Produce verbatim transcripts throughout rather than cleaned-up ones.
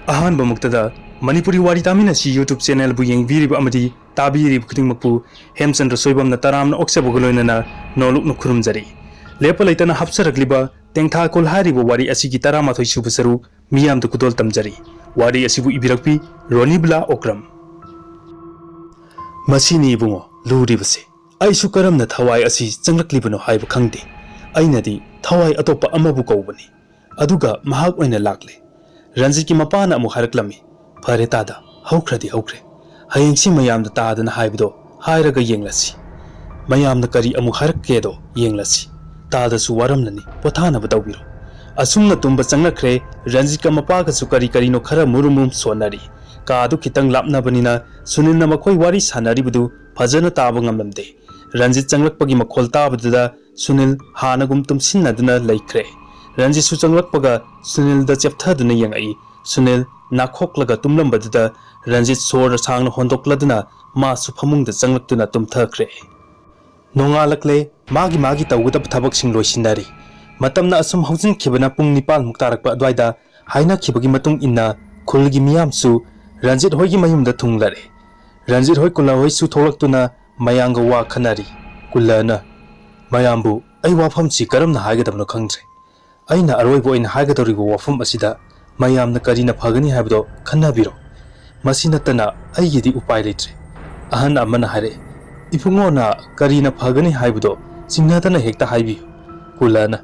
ꯑꯍꯥꯟꯕꯃꯛꯇꯗ ꯃꯅꯤꯄꯨꯔꯤ ꯋꯥꯔꯤ ꯇꯥꯃꯤꯟꯅꯁꯤ YouTube channelꯕꯨ ꯌꯦꯡꯕꯤꯔꯤꯕ ꯑꯃꯗꯤ ꯇꯥꯕꯤꯔꯤꯕ ꯈꯨꯗꯤꯡꯃꯛꯄꯨ ꯍꯦꯝꯆꯟꯗ꯭ꯔ ꯁꯣꯏꯕꯝꯅ ꯇꯔꯥꯝꯅ ꯑꯣꯛꯆꯕꯒ ꯂꯣꯏꯅꯅ ꯅꯣꯂꯨꯛꯅ ꯈꯨꯔꯨꯝꯖꯔꯤ꯫ ꯂꯦꯞꯄ ꯂꯩꯇꯅ ꯍꯥꯞꯆꯔꯛꯂꯤꯕ ꯇꯦꯡꯊꯥ ꯀꯣꯜ ꯍꯥꯏꯔꯤꯕ ꯋꯥꯔꯤ ꯑꯁꯤꯒꯤ ꯇꯔꯥꯃꯥꯊꯣꯏ ꯁꯨꯕ ꯁꯔꯨꯛ ꯃꯤꯌꯥꯝꯗ ꯈꯨꯗꯣꯜ ꯇꯝꯖꯔꯤ꯫ ꯋꯥꯔꯤ ꯑꯁꯤꯕꯨ ꯏꯕꯤꯔꯛꯄꯤ ꯔꯣꯅꯤꯕꯂꯥ ꯑꯣꯀ꯭ꯔꯝ꯫ ꯃꯁꯤꯅꯤ ꯏꯕꯨꯡꯉꯣ ꯂꯨꯔꯤꯕꯁꯦ꯫ ꯑꯩꯁꯨ ꯀꯔꯝꯅ ꯊꯋꯥꯏ ꯑꯁꯤ ꯆꯪꯂꯛꯂꯤꯕꯅꯣ ꯍꯥꯏꯕ ꯈꯪꯗꯦ꯫ ꯑꯩꯅꯗꯤ ꯊꯋꯥꯏ ꯑꯇꯣꯞꯄ ꯑꯃꯕꯨ ꯀꯧꯕꯅꯤ꯫ ꯑꯗꯨꯒ ꯃꯍꯥꯛ ꯑꯣꯏꯅ ꯂꯥꯛꯂꯦ꯫ ꯔꯟꯖꯤꯠꯀꯤ ꯃꯄꯥꯅ ꯑꯃꯨꯛ ꯍꯥꯏꯔꯛꯂꯝꯃꯤ, "ꯐꯔꯦ ꯇꯥꯗ, ꯍꯧꯈ꯭ꯔꯗꯤ ꯍꯧꯈ꯭ꯔꯦ꯫ ꯍꯌꯦꯡꯁꯤ ꯃꯌꯥꯝꯗ ꯇꯥꯗꯅ ꯍꯥꯏꯕꯗꯣ ꯍꯥꯏꯔꯒ ꯌꯦꯡꯂꯁꯤ꯫ ꯃꯌꯥꯝꯅ ꯀꯔꯤ ꯑꯃꯨꯛ ꯍꯥꯏꯔꯛꯀꯦꯗꯣ ꯌꯦꯡꯂꯁꯤ꯫" ꯇꯥꯗꯁꯨ ꯋꯥꯔꯝꯂꯅꯤ, ꯄꯣꯊꯥꯅꯕ ꯇꯧꯕꯤꯔꯣ꯫ ꯑꯁꯨꯝꯅ ꯇꯨꯝꯕ ꯆꯪꯂꯛꯈ꯭ꯔꯦ꯫ ꯔꯟꯖꯤꯠꯀ ꯃꯄꯥꯒꯁꯨ ꯀꯔꯤ ꯀꯔꯤꯅꯣ ꯈꯔ ꯃꯨꯔꯨꯝ ꯃꯨꯔꯨꯝ ꯁꯣꯟꯅꯔꯤ꯫ ꯀꯥꯗꯨ ꯈꯤꯇꯪ ꯂꯥꯞꯅꯕꯅꯤꯅ ꯁꯨꯅꯤꯜꯅ ꯃꯈꯣꯏ ꯋꯥꯔꯤ ꯁꯥꯟꯅꯔꯤꯕꯗꯨ ꯐꯖꯅ ꯇꯥꯕ ꯉꯝꯂꯝꯗꯦ꯫ ꯔꯟꯖꯤꯠ ꯆꯪꯂꯛꯄꯒꯤ ꯃꯈꯣꯜ ꯇꯥꯕꯗꯨꯗ ꯁꯨꯅꯤꯜ ꯍꯥꯟꯅꯒꯨꯝ ꯇꯨꯝꯁꯤꯟꯅꯗꯨꯅ ꯂꯩꯈ꯭ꯔꯦ꯫ ꯔꯟꯖꯤꯠꯁꯨ ꯆꯪꯂꯛꯄꯒ ꯁꯨꯅꯤꯜꯗ ꯆꯦꯞꯊꯗꯨꯅ ꯌꯦꯡꯉꯛꯏ꯫ ꯁꯨꯅꯤꯜ ꯅꯥꯈꯣꯛꯂꯒ ꯇꯨꯝꯂꯝꯕꯗꯨꯗ ꯔꯟꯖꯤꯠ ꯁꯣꯔ ꯁꯥꯡꯅ ꯍꯣꯟꯗꯣꯛꯂꯗꯨꯅ ꯃꯥꯁꯨ ꯐꯃꯨꯡꯗ ꯆꯪꯂꯛꯇꯨꯅ ꯇꯨꯝꯊꯈ꯭ꯔꯦ꯫ ꯅꯣꯡꯉꯥꯜꯂꯛꯂꯦ꯫ ꯃꯥꯒꯤ ꯃꯥꯒꯤ ꯇꯧꯒꯗꯕ ꯊꯕꯛꯁꯤꯡ ꯂꯣꯏꯁꯤꯟꯅꯔꯤ꯫ ꯃꯇꯝꯅ ꯑꯁꯨꯝ ꯍꯧꯖꯤꯟꯈꯤꯕꯅ ꯄꯨꯡ ꯅꯤꯄꯥꯟꯃꯨꯛ ꯇꯥꯔꯛꯄ ꯑꯗꯨꯋꯥꯏꯗ ꯍꯥꯏꯅꯈꯤꯕꯒꯤ ꯃꯇꯨꯡ ꯏꯟꯅ ꯈꯨꯜꯒꯤ ꯃꯤꯌꯥꯝꯁꯨ ꯔꯟꯖꯤꯠ ꯍꯣꯏꯒꯤ ꯃꯌꯨꯝꯗ ꯊꯨꯡꯂꯔꯦ꯫ ꯔꯟꯖꯤꯠ ꯍꯣꯏ ꯀꯨꯜꯂꯥ ꯍꯣꯏꯁꯨ ꯊꯣꯛꯂꯛꯇꯨꯅ ꯃꯌꯥꯝꯒ ꯋꯥ ꯈꯟꯅꯔꯤ꯫ ꯀꯨꯜꯂꯥꯅ, "ꯃꯌꯥꯝꯕꯨ ꯑꯩ ꯋꯥꯐꯝꯁꯤ ꯀꯔꯝꯅ ꯍꯥꯏꯒꯗꯕꯅꯣ ꯈꯪꯗ꯭ꯔꯦ꯫ ꯑꯩꯅ ꯑꯔꯣꯏꯕ ꯑꯣꯏꯅ ꯍꯥꯏꯒꯗꯧꯔꯤꯕ ꯋꯥꯐꯝ ꯑꯁꯤꯗ ꯃꯌꯥꯝꯅ ꯀꯔꯤꯅ ꯐꯒꯅꯤ ꯍꯥꯏꯕꯗꯣ ꯈꯟꯅꯕꯤꯔꯣ꯫ ꯃꯁꯤ ꯅꯠꯇꯅ ꯑꯩꯒꯤꯗꯤ ꯎꯄꯥꯏ ꯂꯩꯇ꯭ꯔꯦ꯫" ꯑꯍꯟ ꯑꯃꯅ ꯍꯥꯏꯔꯛꯏ, "ꯏꯕꯨꯡꯉꯣꯅ ꯀꯔꯤꯅ ꯐꯒꯅꯤ ꯍꯥꯏꯕꯗꯣ ꯆꯤꯡꯅꯗꯅ ꯍꯦꯛꯇ ꯍꯥꯏꯕꯤꯌꯨ꯫" ꯀꯨꯜꯂꯥꯅ,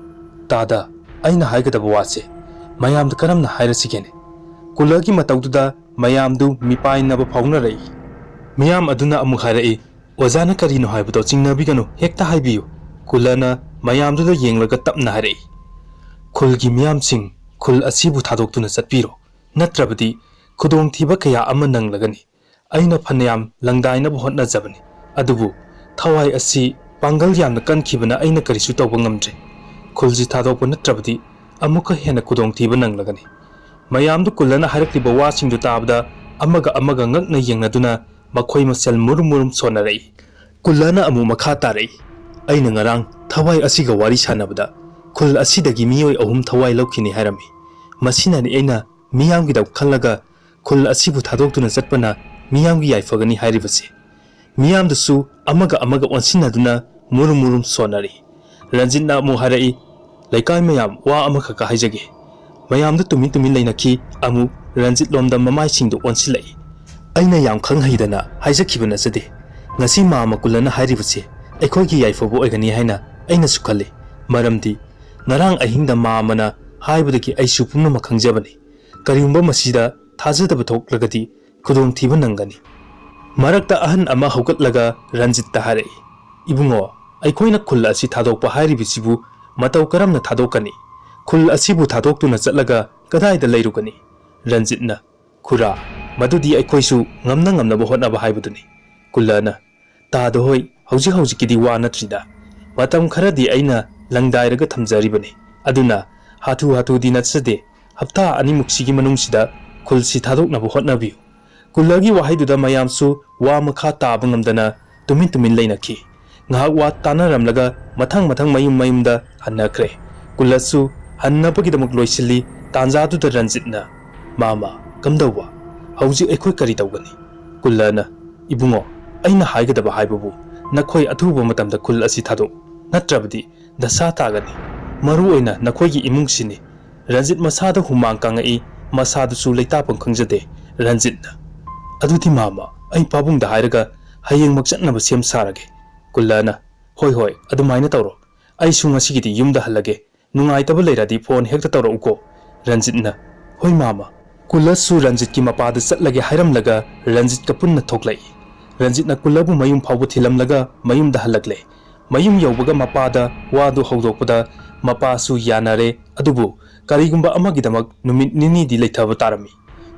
"ꯇꯥꯗ, ꯑꯩꯅ ꯍꯥꯏꯒꯗꯕ ꯋꯥꯁꯦ ꯃꯌꯥꯝꯗ ꯀꯔꯝꯅ ꯍꯥꯏꯔꯁꯤꯒꯦꯅꯦ?" ꯀꯨꯜꯂꯥꯒꯤ ꯃꯇꯧꯗꯨꯗ ꯃꯌꯥꯝꯗꯨ ꯃꯤꯄꯥꯏꯅꯕ ꯐꯥꯎꯅꯔꯛꯏ꯫ ꯃꯤꯌꯥꯝ ꯑꯗꯨꯅ ꯑꯃꯨꯛ ꯍꯥꯏꯔꯛꯏ, "ꯑꯣꯖꯥꯅ ꯀꯔꯤꯅꯣ ꯍꯥꯏꯕꯗꯣ ꯆꯤꯡꯅꯕꯤꯒꯅꯨ, ꯍꯦꯛꯇ ꯍꯥꯏꯕꯤꯌꯨ꯫" ꯀꯨꯜꯂꯥꯅ ꯃꯌꯥꯝꯗꯨꯗ ꯌꯦꯡꯂꯒ ꯇꯞꯅ ꯍꯥꯏꯔꯛꯏ, "ꯈꯨꯜꯒꯤ ꯃꯤꯌꯥꯝꯁꯤꯡ, ꯈꯨꯜ ꯑꯁꯤꯕꯨ ꯊꯥꯗꯣꯛꯇꯨꯅ ꯆꯠꯄꯤꯔꯣ, ꯅꯠꯇ꯭ꯔꯕꯗꯤ ꯈꯨꯗꯣꯡꯊꯤꯕ ꯀꯌꯥ ꯑꯃ ꯅꯪꯂꯒꯅꯤ꯫ ꯑꯩꯅ ꯐꯅꯌꯥꯝ ꯂꯪꯗꯥꯏꯅꯕ ꯍꯣꯠꯅꯖꯕꯅꯤ, ꯑꯗꯨꯕꯨ ꯊꯋꯥꯏ ꯑꯁꯤ ꯄꯥꯡꯒꯜ ꯌꯥꯝꯅ ꯀꯟꯈꯤꯕꯅ ꯑꯩꯅ ꯀꯔꯤꯁꯨ ꯇꯧꯕ ꯉꯝꯗ꯭ꯔꯦ꯫ ꯈꯨꯜꯁꯤ ꯊꯥꯗꯣꯛꯄ ꯅꯠꯇ꯭ꯔꯕꯗꯤ ꯑꯃꯨꯛꯀ ꯍꯦꯟꯅ ꯈꯨꯗꯣꯡꯊꯤꯕ ꯅꯪꯂꯒꯅꯤ꯫" ꯃꯌꯥꯝꯗꯨ ꯀꯨꯜꯂꯥꯅ ꯍꯥꯏꯔꯛꯂꯤꯕ ꯋꯥꯁꯤꯡꯗꯨ ꯇꯥꯕꯗ ꯑꯃꯒ ꯑꯃꯒ ꯉꯛꯅ ꯌꯦꯡꯅꯗꯨꯅ ꯃꯈꯣꯏ ꯃꯁꯦꯜ ꯃꯨꯔꯨꯝ ꯃꯨꯔꯨꯝ ꯁꯣꯟꯅꯔꯛꯏ꯫ ꯀꯨꯜꯂꯥꯅ ꯑꯃꯨꯛ ꯃꯈꯥ ꯇꯥꯔꯛꯏ, "ꯑꯩꯅ ꯉꯔꯥꯡ ꯊꯋꯥꯏ ꯑꯁꯤꯒ ꯋꯥꯔꯤ ꯁꯥꯟꯅꯕꯗ ꯈꯨꯜ ꯑꯁꯤꯗꯒꯤ ꯃꯤꯑꯣꯏ ꯑꯍꯨꯝ ꯊꯋꯥꯏ ꯂꯧꯈꯤꯅꯤ ꯍꯥꯏꯔꯝꯃꯤ꯫ ꯃꯁꯤꯅꯅꯤ ꯑꯩꯅ ꯃꯤꯌꯥꯝꯒꯤꯗꯃꯛ ꯈꯜꯂꯒ ꯈꯨꯜ ꯑꯁꯤꯕꯨ ꯊꯥꯗꯣꯛꯇꯨꯅ ꯆꯠꯄꯅ ꯃꯤꯌꯥꯝꯒꯤ ꯌꯥꯏꯐꯒꯅꯤ ꯍꯥꯏꯔꯤꯕꯁꯦ꯫ ꯃꯤꯌꯥꯝꯗꯨꯁꯨ ꯑꯃꯒ ꯑꯃꯒ ꯑꯣꯟꯁꯤꯟꯅꯗꯨꯅ ꯃꯨꯔꯨꯝ ꯃꯨꯔꯨꯝ ꯁꯣꯟꯅꯔꯤ꯫ ꯔꯟꯖꯤꯠꯅ ꯑꯃꯨꯛ ꯍꯥꯏꯔꯛꯏ, "ꯂꯩꯀꯥꯏ ꯃꯌꯥꯝ, ꯋꯥ ꯑꯃꯈꯛꯀ ꯍꯥꯏꯖꯒꯦ꯫" ꯃꯌꯥꯝꯗꯨ ꯇꯨꯃꯤꯟ ꯇꯨꯃꯤꯟ ꯂꯩꯅꯈꯤ꯫ ꯑꯃꯨꯛ ꯔꯟꯖꯤꯠ ꯂꯣꯝꯗ ꯃꯃꯥꯏꯁꯤꯡꯗꯨ ꯑꯣꯟꯁꯤꯜꯂꯛꯏ꯫ "ꯑꯩꯅ ꯌꯥꯝ ꯈꯪ ꯍꯩꯗꯅ ꯍꯥꯏꯖꯈꯤꯕ ꯅꯠꯆꯗꯦ꯫ ꯉꯁꯤ ꯃꯥꯝꯃ ꯀꯨꯜꯂꯅ ꯍꯥꯏꯔꯤꯕꯁꯤ ꯑꯩꯈꯣꯏꯒꯤ ꯌꯥꯏꯐꯕ ꯑꯣꯏꯒꯅꯤ ꯍꯥꯏꯅ ꯑꯩꯅꯁꯨ ꯈꯜꯂꯤ꯫ ꯃꯔꯝꯗꯤ ꯉꯔꯥꯡ ꯑꯍꯤꯡꯗ ꯃꯥꯝꯃꯅ ꯍꯥꯏꯕꯗꯒꯤ ꯑꯩꯁꯨ ꯄꯨꯝꯅꯃꯛ ꯈꯪꯖꯕꯅꯤ꯫ ꯀꯔꯤꯒꯨꯝꯕ ꯃꯁꯤꯗ ꯊꯥꯖꯗꯕ ꯊꯣꯛꯂꯒꯗꯤ ꯈꯨꯗꯣꯡꯊꯤꯕ ꯅꯪꯒꯅꯤ꯫" ꯃꯔꯛꯇ ꯑꯍꯟ ꯑꯃ ꯍꯧꯒꯠꯂꯒ ꯔꯟꯖꯤꯠꯇ ꯍꯥꯏꯔꯛꯏ, "ꯏꯕꯨꯡꯉꯣ, ꯑꯩꯈꯣꯏꯅ ꯈꯨꯜ ꯑꯁꯤ ꯊꯥꯗꯣꯛꯄ ꯍꯥꯏꯔꯤꯕꯁꯤꯕꯨ ꯃꯇꯧ ꯀꯔꯝꯅ ꯊꯥꯗꯣꯛꯀꯅꯤ? ꯈꯨꯜ ꯑꯁꯤꯕꯨ ꯊꯥꯗꯣꯛꯇꯨꯅ ꯆꯠꯂꯒ ꯀꯗꯥꯏꯗ ꯂꯩꯔꯨꯒꯅꯤ?" ꯔꯟꯖꯤꯠꯅ, "ꯈꯨꯔꯥ, ꯃꯗꯨꯗꯤ ꯑꯩꯈꯣꯏꯁꯨ ꯉꯝꯅ ꯉꯝꯅꯕ ꯍꯣꯠꯅꯕ ꯍꯥꯏꯕꯗꯨꯅꯤ꯫" ꯀꯨꯜꯂꯅ, "ꯇꯥꯗ ꯍꯣꯏ, ꯍꯧꯖꯤꯛ ꯍꯧꯖꯤꯛꯀꯤꯗꯤ ꯋꯥ ꯅꯠꯇ꯭ꯔꯤꯗ꯫ ꯃꯇꯝ ꯈꯔꯗꯤ ꯑꯩꯅ ꯂꯪꯗꯥꯏꯔꯒ ꯊꯝꯖꯔꯤꯕꯅꯤ꯫ ꯑꯗꯨꯅ ꯍꯥꯊꯨ ꯍꯥꯊꯨꯗꯤ ꯅꯠꯆꯗꯦ꯫ ꯍꯞꯇꯥ ꯑꯅꯤꯃꯨꯛꯁꯤꯒꯤ ꯃꯅꯨꯡꯁꯤꯗ ꯈꯨꯜꯁꯤ ꯊꯥꯗꯣꯛꯅꯕ ꯍꯣꯠꯅꯕꯤꯌꯨ꯫" ꯀꯨꯜꯂꯒꯤ ꯋꯥꯍꯩꯗꯨꯗ ꯃꯌꯥꯝꯁꯨ ꯋꯥ ꯃꯈꯥ ꯇꯥꯕ ꯉꯝꯗꯅ ꯇꯨꯃꯤꯟ ꯇꯨꯃꯤꯟ ꯂꯩꯅꯈꯤ꯫ ꯉꯥꯏꯍꯥꯛ ꯋꯥ ꯇꯥꯅꯔꯝꯂꯒ ꯃꯊꯪ ꯃꯊꯪ ꯃꯌꯨꯝ ꯃꯌꯨꯝꯗ ꯍꯟꯅꯈ꯭ꯔꯦ꯫ ꯀꯨꯜꯂꯁꯨ ꯍꯟꯅꯕꯒꯤꯗꯃꯛ ꯂꯣꯏꯁꯤꯜꯂꯤ꯫ ꯇꯥꯟꯖꯥꯗꯨꯗ ꯔꯟꯖꯤꯠꯅ, "ꯃꯥꯃ, ꯀꯝꯗꯧꯕ? ꯍꯧꯖꯤꯛ ꯑꯩꯈꯣꯏ ꯀꯔꯤ ꯇꯧꯒꯅꯤ?" ꯀꯨꯜꯂꯅ, "ꯏꯕꯨꯡꯉꯣ, ꯑꯩꯅ ꯍꯥꯏꯒꯗꯕ ꯍꯥꯏꯕꯕꯨ ꯅꯈꯣꯏ ꯑꯊꯨꯕ ꯃꯇꯝꯗ ꯈꯨꯜ ꯑꯁꯤ ꯊꯥꯗꯣꯛꯎ, ꯅꯠꯇ꯭ꯔꯕꯗꯤ ꯗꯁꯥ ꯇꯥꯒꯅꯤ꯫ ꯃꯔꯨ ꯑꯣꯏꯅ ꯅꯈꯣꯏꯒꯤ ꯏꯃꯨꯡꯁꯤꯅꯤ꯫" ꯔꯟꯖꯤꯠ ꯃꯁꯥꯗ ꯍꯨꯃꯥꯡ ꯀꯥꯡꯉꯛꯏ, ꯃꯁꯥꯗꯨꯁꯨ ꯂꯩꯇꯥꯐꯝ ꯈꯪꯖꯗꯦ꯫ ꯔꯟꯖꯤꯠꯅ, "ꯑꯗꯨꯗꯤ ꯃꯥꯃ, ꯑꯩ ꯄꯥꯕꯨꯡꯗ ꯍꯥꯏꯔꯒ ꯍꯌꯦꯡꯃꯛ ꯆꯠꯅꯕ ꯁꯦꯝ ꯁꯥꯔꯒꯦ꯫" ꯀꯨꯜꯂꯅ, "ꯍꯣꯏ ꯍꯣꯏ, ꯑꯗꯨꯃꯥꯏꯅ ꯇꯧꯔꯣ꯫ ꯑꯩꯁꯨ ꯉꯁꯤꯒꯤꯗꯤ ꯌꯨꯝꯗ ꯍꯜꯂꯒꯦ꯫ ꯅꯨꯡꯉꯥꯏꯇꯕ ꯂꯩꯔꯗꯤ ꯐꯣꯟ ꯍꯦꯛꯇ ꯇꯧꯔꯛꯎꯀꯣ꯫" ꯔꯟꯖꯤꯠꯅ, "ꯍꯣꯏ ꯃꯥꯃ꯫" ꯀꯨꯜꯂꯁꯨ ꯔꯟꯖꯤꯠꯀꯤ ꯃꯄꯥꯗ ꯆꯠꯂꯒꯦ ꯍꯥꯏꯔꯝꯂꯒ ꯔꯟꯖꯤꯠꯀ ꯄꯨꯟꯅ ꯊꯣꯛꯂꯛꯏ꯫ ꯔꯟꯖꯤꯠꯅ ꯀꯨꯜꯂꯕꯨ ꯃꯌꯨꯝ ꯐꯥꯎꯕ ꯊꯤꯜꯂꯝꯂꯒ ꯃꯌꯨꯝꯗ ꯍꯜꯂꯛꯂꯦ꯫ ꯃꯌꯨꯝ ꯌꯧꯕꯒ ꯃꯄꯥꯗ ꯋꯥꯗꯨ ꯍꯧꯗꯣꯛꯄꯗ ꯃꯄꯥꯁꯨ ꯌꯥꯅꯔꯦ꯫ ꯑꯗꯨꯕꯨ ꯀꯔꯤꯒꯨꯝꯕ ꯑꯃꯒꯤꯗꯃꯛ ꯅꯨꯃꯤꯠ ꯅꯤꯅꯤꯗꯤ ꯂꯩꯊꯕ ꯇꯥꯔꯝꯃꯤ꯫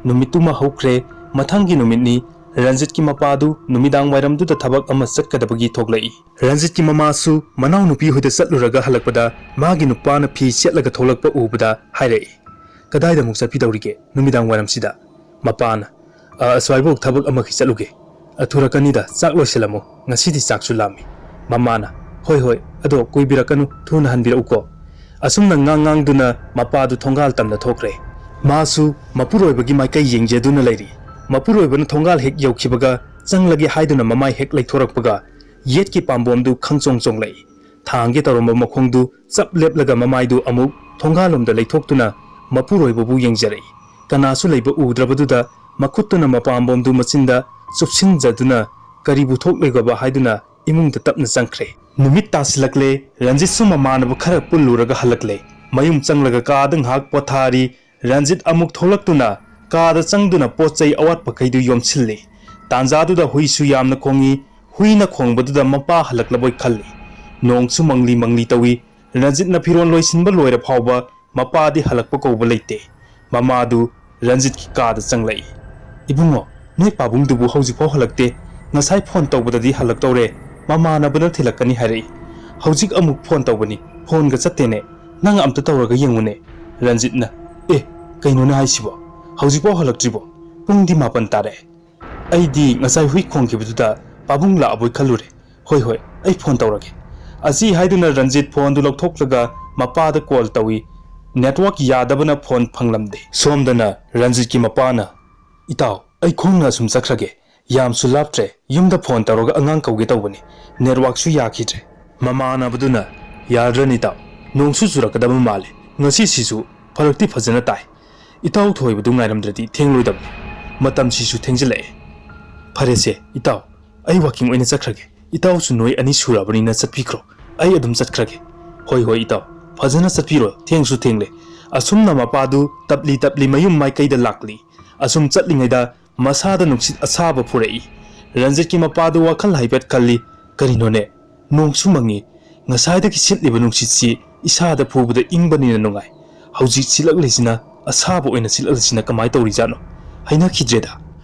ꯅꯨꯃꯤꯠꯇꯨꯃ ꯍꯧꯈ꯭ꯔꯦ꯫ ꯃꯊꯪꯒꯤ ꯅꯨꯃꯤꯠꯅꯤ꯫ ꯔꯟꯖꯤꯠꯀꯤ ꯃꯄꯥꯗꯨ ꯅꯨꯃꯤꯗꯥꯡ ꯋꯥꯏꯔꯝꯗꯨꯗ ꯊꯕꯛ ꯑꯃ ꯆꯠꯀꯗꯕꯒꯤ ꯊꯣꯛꯂꯛꯏ꯫ ꯔꯟꯖꯤꯠꯀꯤ ꯃꯃꯥꯁꯨ ꯃꯅꯥꯎꯅꯨꯄꯤ ꯍꯣꯏꯗ ꯆꯠꯂꯨꯔꯒ ꯍꯜꯂꯛꯄꯗ ꯃꯥꯒꯤ ꯅꯨꯄꯥꯅ ꯐꯤ ꯁꯦꯠꯂꯒ ꯊꯣꯛꯂꯛꯄ ꯎꯕꯗ ꯍꯥꯏꯔꯛꯏ, "ꯀꯗꯥꯏꯗ ꯑꯃꯨꯛ ꯆꯠꯄꯤꯗꯧꯔꯤꯒꯦ ꯅꯨꯃꯤꯗꯥꯡ ꯋꯥꯏꯔꯝꯁꯤꯗ?" ꯃꯄꯥꯅ, "ꯑ, ꯑꯁ꯭ꯋꯥꯏꯕꯧ ꯊꯕꯛ ꯑꯃꯒꯤ ꯆꯠꯂꯨꯒꯦ꯫ ꯑꯊꯨꯔꯛꯀꯅꯤꯗ, ꯆꯥꯛ ꯂꯣꯏꯁꯤꯜꯂꯝꯃꯨ, ꯉꯁꯤꯗꯤ ꯆꯥꯛꯁꯨ ꯂꯥꯝꯃꯤ꯫" ꯃꯃꯥꯅ, "ꯍꯣꯏ ꯍꯣꯏ, ꯑꯗꯣ ꯀꯨꯏꯕꯤꯔꯛꯀꯅꯨ, ꯊꯨꯅ ꯍꯟꯕꯤꯔꯛꯎꯀꯣ꯫" ꯑꯁꯨꯝꯅ ꯉꯥꯡ ꯉꯥꯡꯗꯨꯅ ꯃꯄꯥꯗꯨ ꯊꯣꯡꯒꯥꯜ ꯇꯝꯅ ꯊꯣꯛꯈ꯭ꯔꯦ꯫ ꯃꯥꯁꯨ ꯃꯄꯨꯔꯣꯏꯕꯒꯤ ꯃꯥꯏꯀꯩ ꯌꯦꯡꯖꯗꯨꯅ ꯂꯩꯔꯤ꯫ ꯃꯄꯨꯔꯣꯏꯕꯅ ꯊꯣꯡꯒꯥꯜ ꯍꯦꯛ ꯌꯧꯈꯤꯕꯒ ꯆꯪꯂꯒꯦ ꯍꯥꯏꯗꯨꯅ ꯃꯃꯥꯏ ꯍꯦꯛ ꯂꯩꯊꯣꯔꯛꯄꯒ ꯌꯦꯠꯀꯤ ꯄꯥꯝꯕꯣꯝꯗꯨ ꯈꯪꯆꯣꯡ ꯆꯣꯡꯂꯛꯏ꯫ ꯊꯥꯡꯒꯦ ꯇꯧꯔꯝꯕ ꯃꯈꯣꯡꯗꯨ ꯆꯞ ꯂꯦꯞꯂꯒ ꯃꯃꯥꯏꯗꯨ ꯑꯃꯨꯛ ꯊꯣꯡꯒꯥꯜꯂꯣꯝꯗ ꯂꯩꯊꯣꯛꯇꯨꯅ ꯃꯄꯨꯔꯣꯏꯕꯕꯨ ꯌꯦꯡꯖꯔꯛꯏ꯫ ꯀꯅꯥꯁꯨ ꯂꯩꯕ ꯎꯗ꯭ꯔꯕꯗꯨꯗ ꯃꯈꯨꯠꯇꯨꯅ ꯃꯄꯥꯝꯕꯣꯝꯗꯨ ꯃꯆꯤꯟꯗ ꯆꯨꯞꯁꯤꯟꯖꯗꯨꯅ ꯀꯔꯤꯕꯨ ꯊꯣꯛꯂꯣꯏꯒꯕ ꯍꯥꯏꯗꯨꯅ ꯏꯃꯨꯡꯗ ꯇꯞꯅ ꯆꯪꯈ꯭ꯔꯦ꯫ ꯅꯨꯃꯤꯠ ꯇꯥꯁꯤꯜꯂꯛꯂꯦ꯫ ꯔꯟꯖꯤꯠꯁꯨ ꯃꯃꯥꯟꯅꯕ ꯈꯔ ꯄꯨꯜꯂꯨꯔꯒ ꯍꯜꯂꯛꯂꯦ꯫ ꯃꯌꯨꯝ ꯆꯪꯂꯒ ꯀꯥꯗ ꯉꯥꯏꯍꯥꯛ ꯄꯣꯊꯥꯔꯤ꯫ ꯔꯟꯖꯤꯠ ꯑꯃꯨꯛ ꯊꯣꯛꯂꯛꯇꯨꯅ ꯀꯥꯗ ꯆꯪꯗꯨꯅ ꯄꯣꯠ ꯆꯩ ꯑꯋꯥꯠꯄꯈꯩꯗꯨ ꯌꯣꯝꯁꯤꯜꯂꯤ꯫ ꯇꯥꯟꯖꯥꯗꯨꯗ ꯍꯨꯏꯁꯨ ꯌꯥꯝꯅ ꯈꯣꯡꯏ꯫ ꯍꯨꯏꯅ ꯈꯣꯡꯕꯗꯨꯗ ꯃꯄꯥ ꯍꯜꯂꯛꯂꯕꯣꯏ ꯈꯜꯂꯤ꯫ ꯅꯣꯡꯁꯨ ꯃꯪꯂꯤ ꯃꯪꯂꯤ ꯇꯧꯏ꯫ ꯔꯟꯖꯤꯠꯅ ꯐꯤꯔꯣꯜ ꯂꯣꯏꯁꯤꯟꯕ ꯂꯣꯏꯔ ꯐꯥꯎꯕ ꯃꯄꯥꯗꯤ ꯍꯜꯂꯛꯄ ꯀꯧꯕ ꯂꯩꯇꯦ꯫ ꯃꯃꯥꯗꯨ ꯔꯟꯖꯤꯠꯀꯤ ꯀꯥꯗ ꯆꯪꯂꯛꯏ꯫ "ꯏꯕꯨꯡꯉꯣ, ꯅꯣꯏ ꯄꯥꯕꯨꯡꯗꯨꯕꯨ ꯍꯧꯖꯤꯛꯐꯥꯎ ꯍꯜꯂꯛꯇꯦ꯫ ꯉꯁꯥꯏ ꯐꯣꯟ ꯇꯧꯕꯗꯗꯤ ꯍꯜꯂꯛꯇꯧꯔꯦ, ꯃꯃꯥꯟꯅꯕꯅ ꯊꯤꯜꯂꯛꯀꯅꯤ ꯍꯥꯏꯔꯛꯏ꯫ ꯍꯧꯖꯤꯛ ꯑꯃꯨꯛ ꯐꯣꯟ ꯇꯧꯕꯅꯤ, ꯐꯣꯟꯒ ꯆꯠꯇꯦꯅꯦ꯫ ꯅꯪ ꯑꯝꯇ ꯇꯧꯔꯒ ꯌꯦꯡꯉꯨꯅꯦ꯫" ꯔꯟꯖꯤꯠꯅ, "ꯑꯦ, ꯀꯩꯅꯣꯅꯦ ꯍꯥꯏꯁꯤꯕꯣ? ꯍꯧꯖꯤꯛꯐꯥꯎ ꯍꯜꯂꯛꯇ꯭ꯔꯤꯕꯣ? ꯄꯨꯡꯗꯤ ꯃꯥꯄꯟ ꯇꯥꯔꯦ꯫ ꯑꯩꯗꯤ ꯉꯁꯥꯏ ꯍꯨꯏ ꯈꯣꯡꯈꯤꯕꯗꯨꯗ ꯄꯥꯕꯨꯡ ꯂꯥꯛꯑꯕꯣꯏ ꯈꯜꯂꯨꯔꯦ꯫ ꯍꯣꯏ, ꯍꯣꯏ, ꯑꯩ ꯐꯣꯟ ꯇꯧꯔꯒꯦ꯫" ꯑꯁꯤ ꯍꯥꯏꯗꯨꯅ ꯔꯟꯖꯤꯠ ꯐꯣꯟꯗꯨ ꯂꯧꯊꯣꯛꯂꯒ ꯃꯄꯥꯗ ꯀꯣꯜ ꯇꯧꯏ꯫ Network ꯌꯥꯗꯕꯅ phone ꯐꯪꯂꯝꯗꯦ꯫ ꯁꯣꯝꯗꯅ ꯔꯟꯖꯤꯠꯀꯤ ꯃꯄꯥꯅ, "ꯏꯇꯥꯎ, ꯑꯩ ꯈꯣꯡꯅ ꯑꯁꯨꯝ ꯆꯠꯈ꯭ꯔꯒꯦ꯫ ꯌꯥꯝꯁꯨ ꯂꯥꯞꯇ꯭ꯔꯦ꯫ ꯌꯨꯝꯗ ꯐꯣꯟ ꯇꯧꯔꯒ ꯑꯉꯥꯡ ꯀꯧꯒꯦ ꯇꯧꯕꯅꯤ꯫ ꯅꯦꯠꯋꯥꯛꯁꯨ ꯌꯥꯈꯤꯗ꯭ꯔꯦ꯫" ꯃꯃꯥꯟꯅꯕꯗꯨꯅ, "ꯌꯥꯗ꯭ꯔꯅꯤ ꯏꯇꯥꯎ꯫ ꯅꯣꯡꯁꯨ ꯆꯨꯔꯛꯀꯗꯕ ꯃꯥꯜꯂꯦ꯫ ꯉꯁꯤꯁꯤꯁꯨ ꯐꯔꯛꯇꯤ ꯐꯖꯅ ꯇꯥꯏ꯫ ꯏꯇꯥꯎ ꯊꯣꯏꯕꯗꯨ ꯉꯥꯏꯔꯝꯗ꯭ꯔꯗꯤ ꯊꯦꯡꯂꯣꯏꯗꯕꯅꯤ꯫ ꯃꯇꯝꯁꯤꯁꯨ ꯊꯦꯡꯖꯤꯜꯂꯛꯑꯦ꯫ ꯐꯔꯦꯁꯦ, ꯏꯇꯥꯎ, ꯑꯩ ꯋꯥꯀꯤꯡ ꯑꯣꯏꯅ ꯆꯠꯈ꯭ꯔꯒꯦ꯫ ꯏꯇꯥꯎꯁꯨ ꯅꯣꯏ ꯑꯅꯤ ꯁꯨꯔꯕꯅꯤꯅ ꯆꯠꯄꯤꯈ꯭ꯔꯣ꯫ ꯑꯩ ꯑꯗꯨꯝ ꯆꯠꯈ꯭ꯔꯒꯦ꯫" "ꯍꯣꯏ, ꯍꯣꯏ, ꯏꯇꯥꯎ꯫ ꯐꯖꯅ ꯆꯠꯄꯤꯔꯣ꯫ ꯊꯦꯡꯁꯨ ꯊꯦꯡꯂꯦ꯫" ꯑꯁꯨꯝꯅ ꯃꯄꯥꯗꯨ ꯇꯞꯂꯤ ꯇꯞꯂꯤ ꯃꯌꯨꯝ ꯃꯥꯏꯀꯩꯗ ꯂꯥꯛꯂꯤ꯫ ꯑꯁꯨꯝ ꯆꯠꯂꯤꯉꯩꯗ ꯃꯁꯥꯗ ꯅꯨꯡꯁꯤꯠ ꯑꯁꯥꯕ ꯐꯨꯔꯛꯏ꯫ ꯔꯟꯖꯤꯠꯀꯤ ꯃꯄꯥꯗꯨ ꯋꯥꯈꯜ ꯍꯥꯏꯐꯦꯠ ꯈꯜꯂꯤ꯫ "ꯀꯔꯤꯅꯣꯅꯦ? ꯅꯣꯡꯁꯨ ꯃꯪꯉꯤ꯫ ꯉꯁꯥꯏꯗꯒꯤ ꯁꯤꯠꯂꯤꯕ ꯅꯨꯡꯁꯤꯠꯁꯤ ꯏꯁꯥꯗ ꯐꯨꯕꯗ ꯏꯪꯕꯅꯤꯅ ꯅꯨꯡꯉꯥꯏ꯫ ꯍꯧꯖꯤꯛ ꯁꯤꯠꯂꯛꯂꯤꯁꯤꯅ ꯑꯁꯥꯕ ꯑꯣꯏꯅ ꯁꯤꯠꯂꯛꯂꯤꯁꯤꯅ ꯀꯃꯥꯏ ꯇꯧꯔꯤꯖꯥꯠꯅꯣ? ꯍꯩꯅꯈꯤꯗ꯭ꯔꯦꯗ꯫"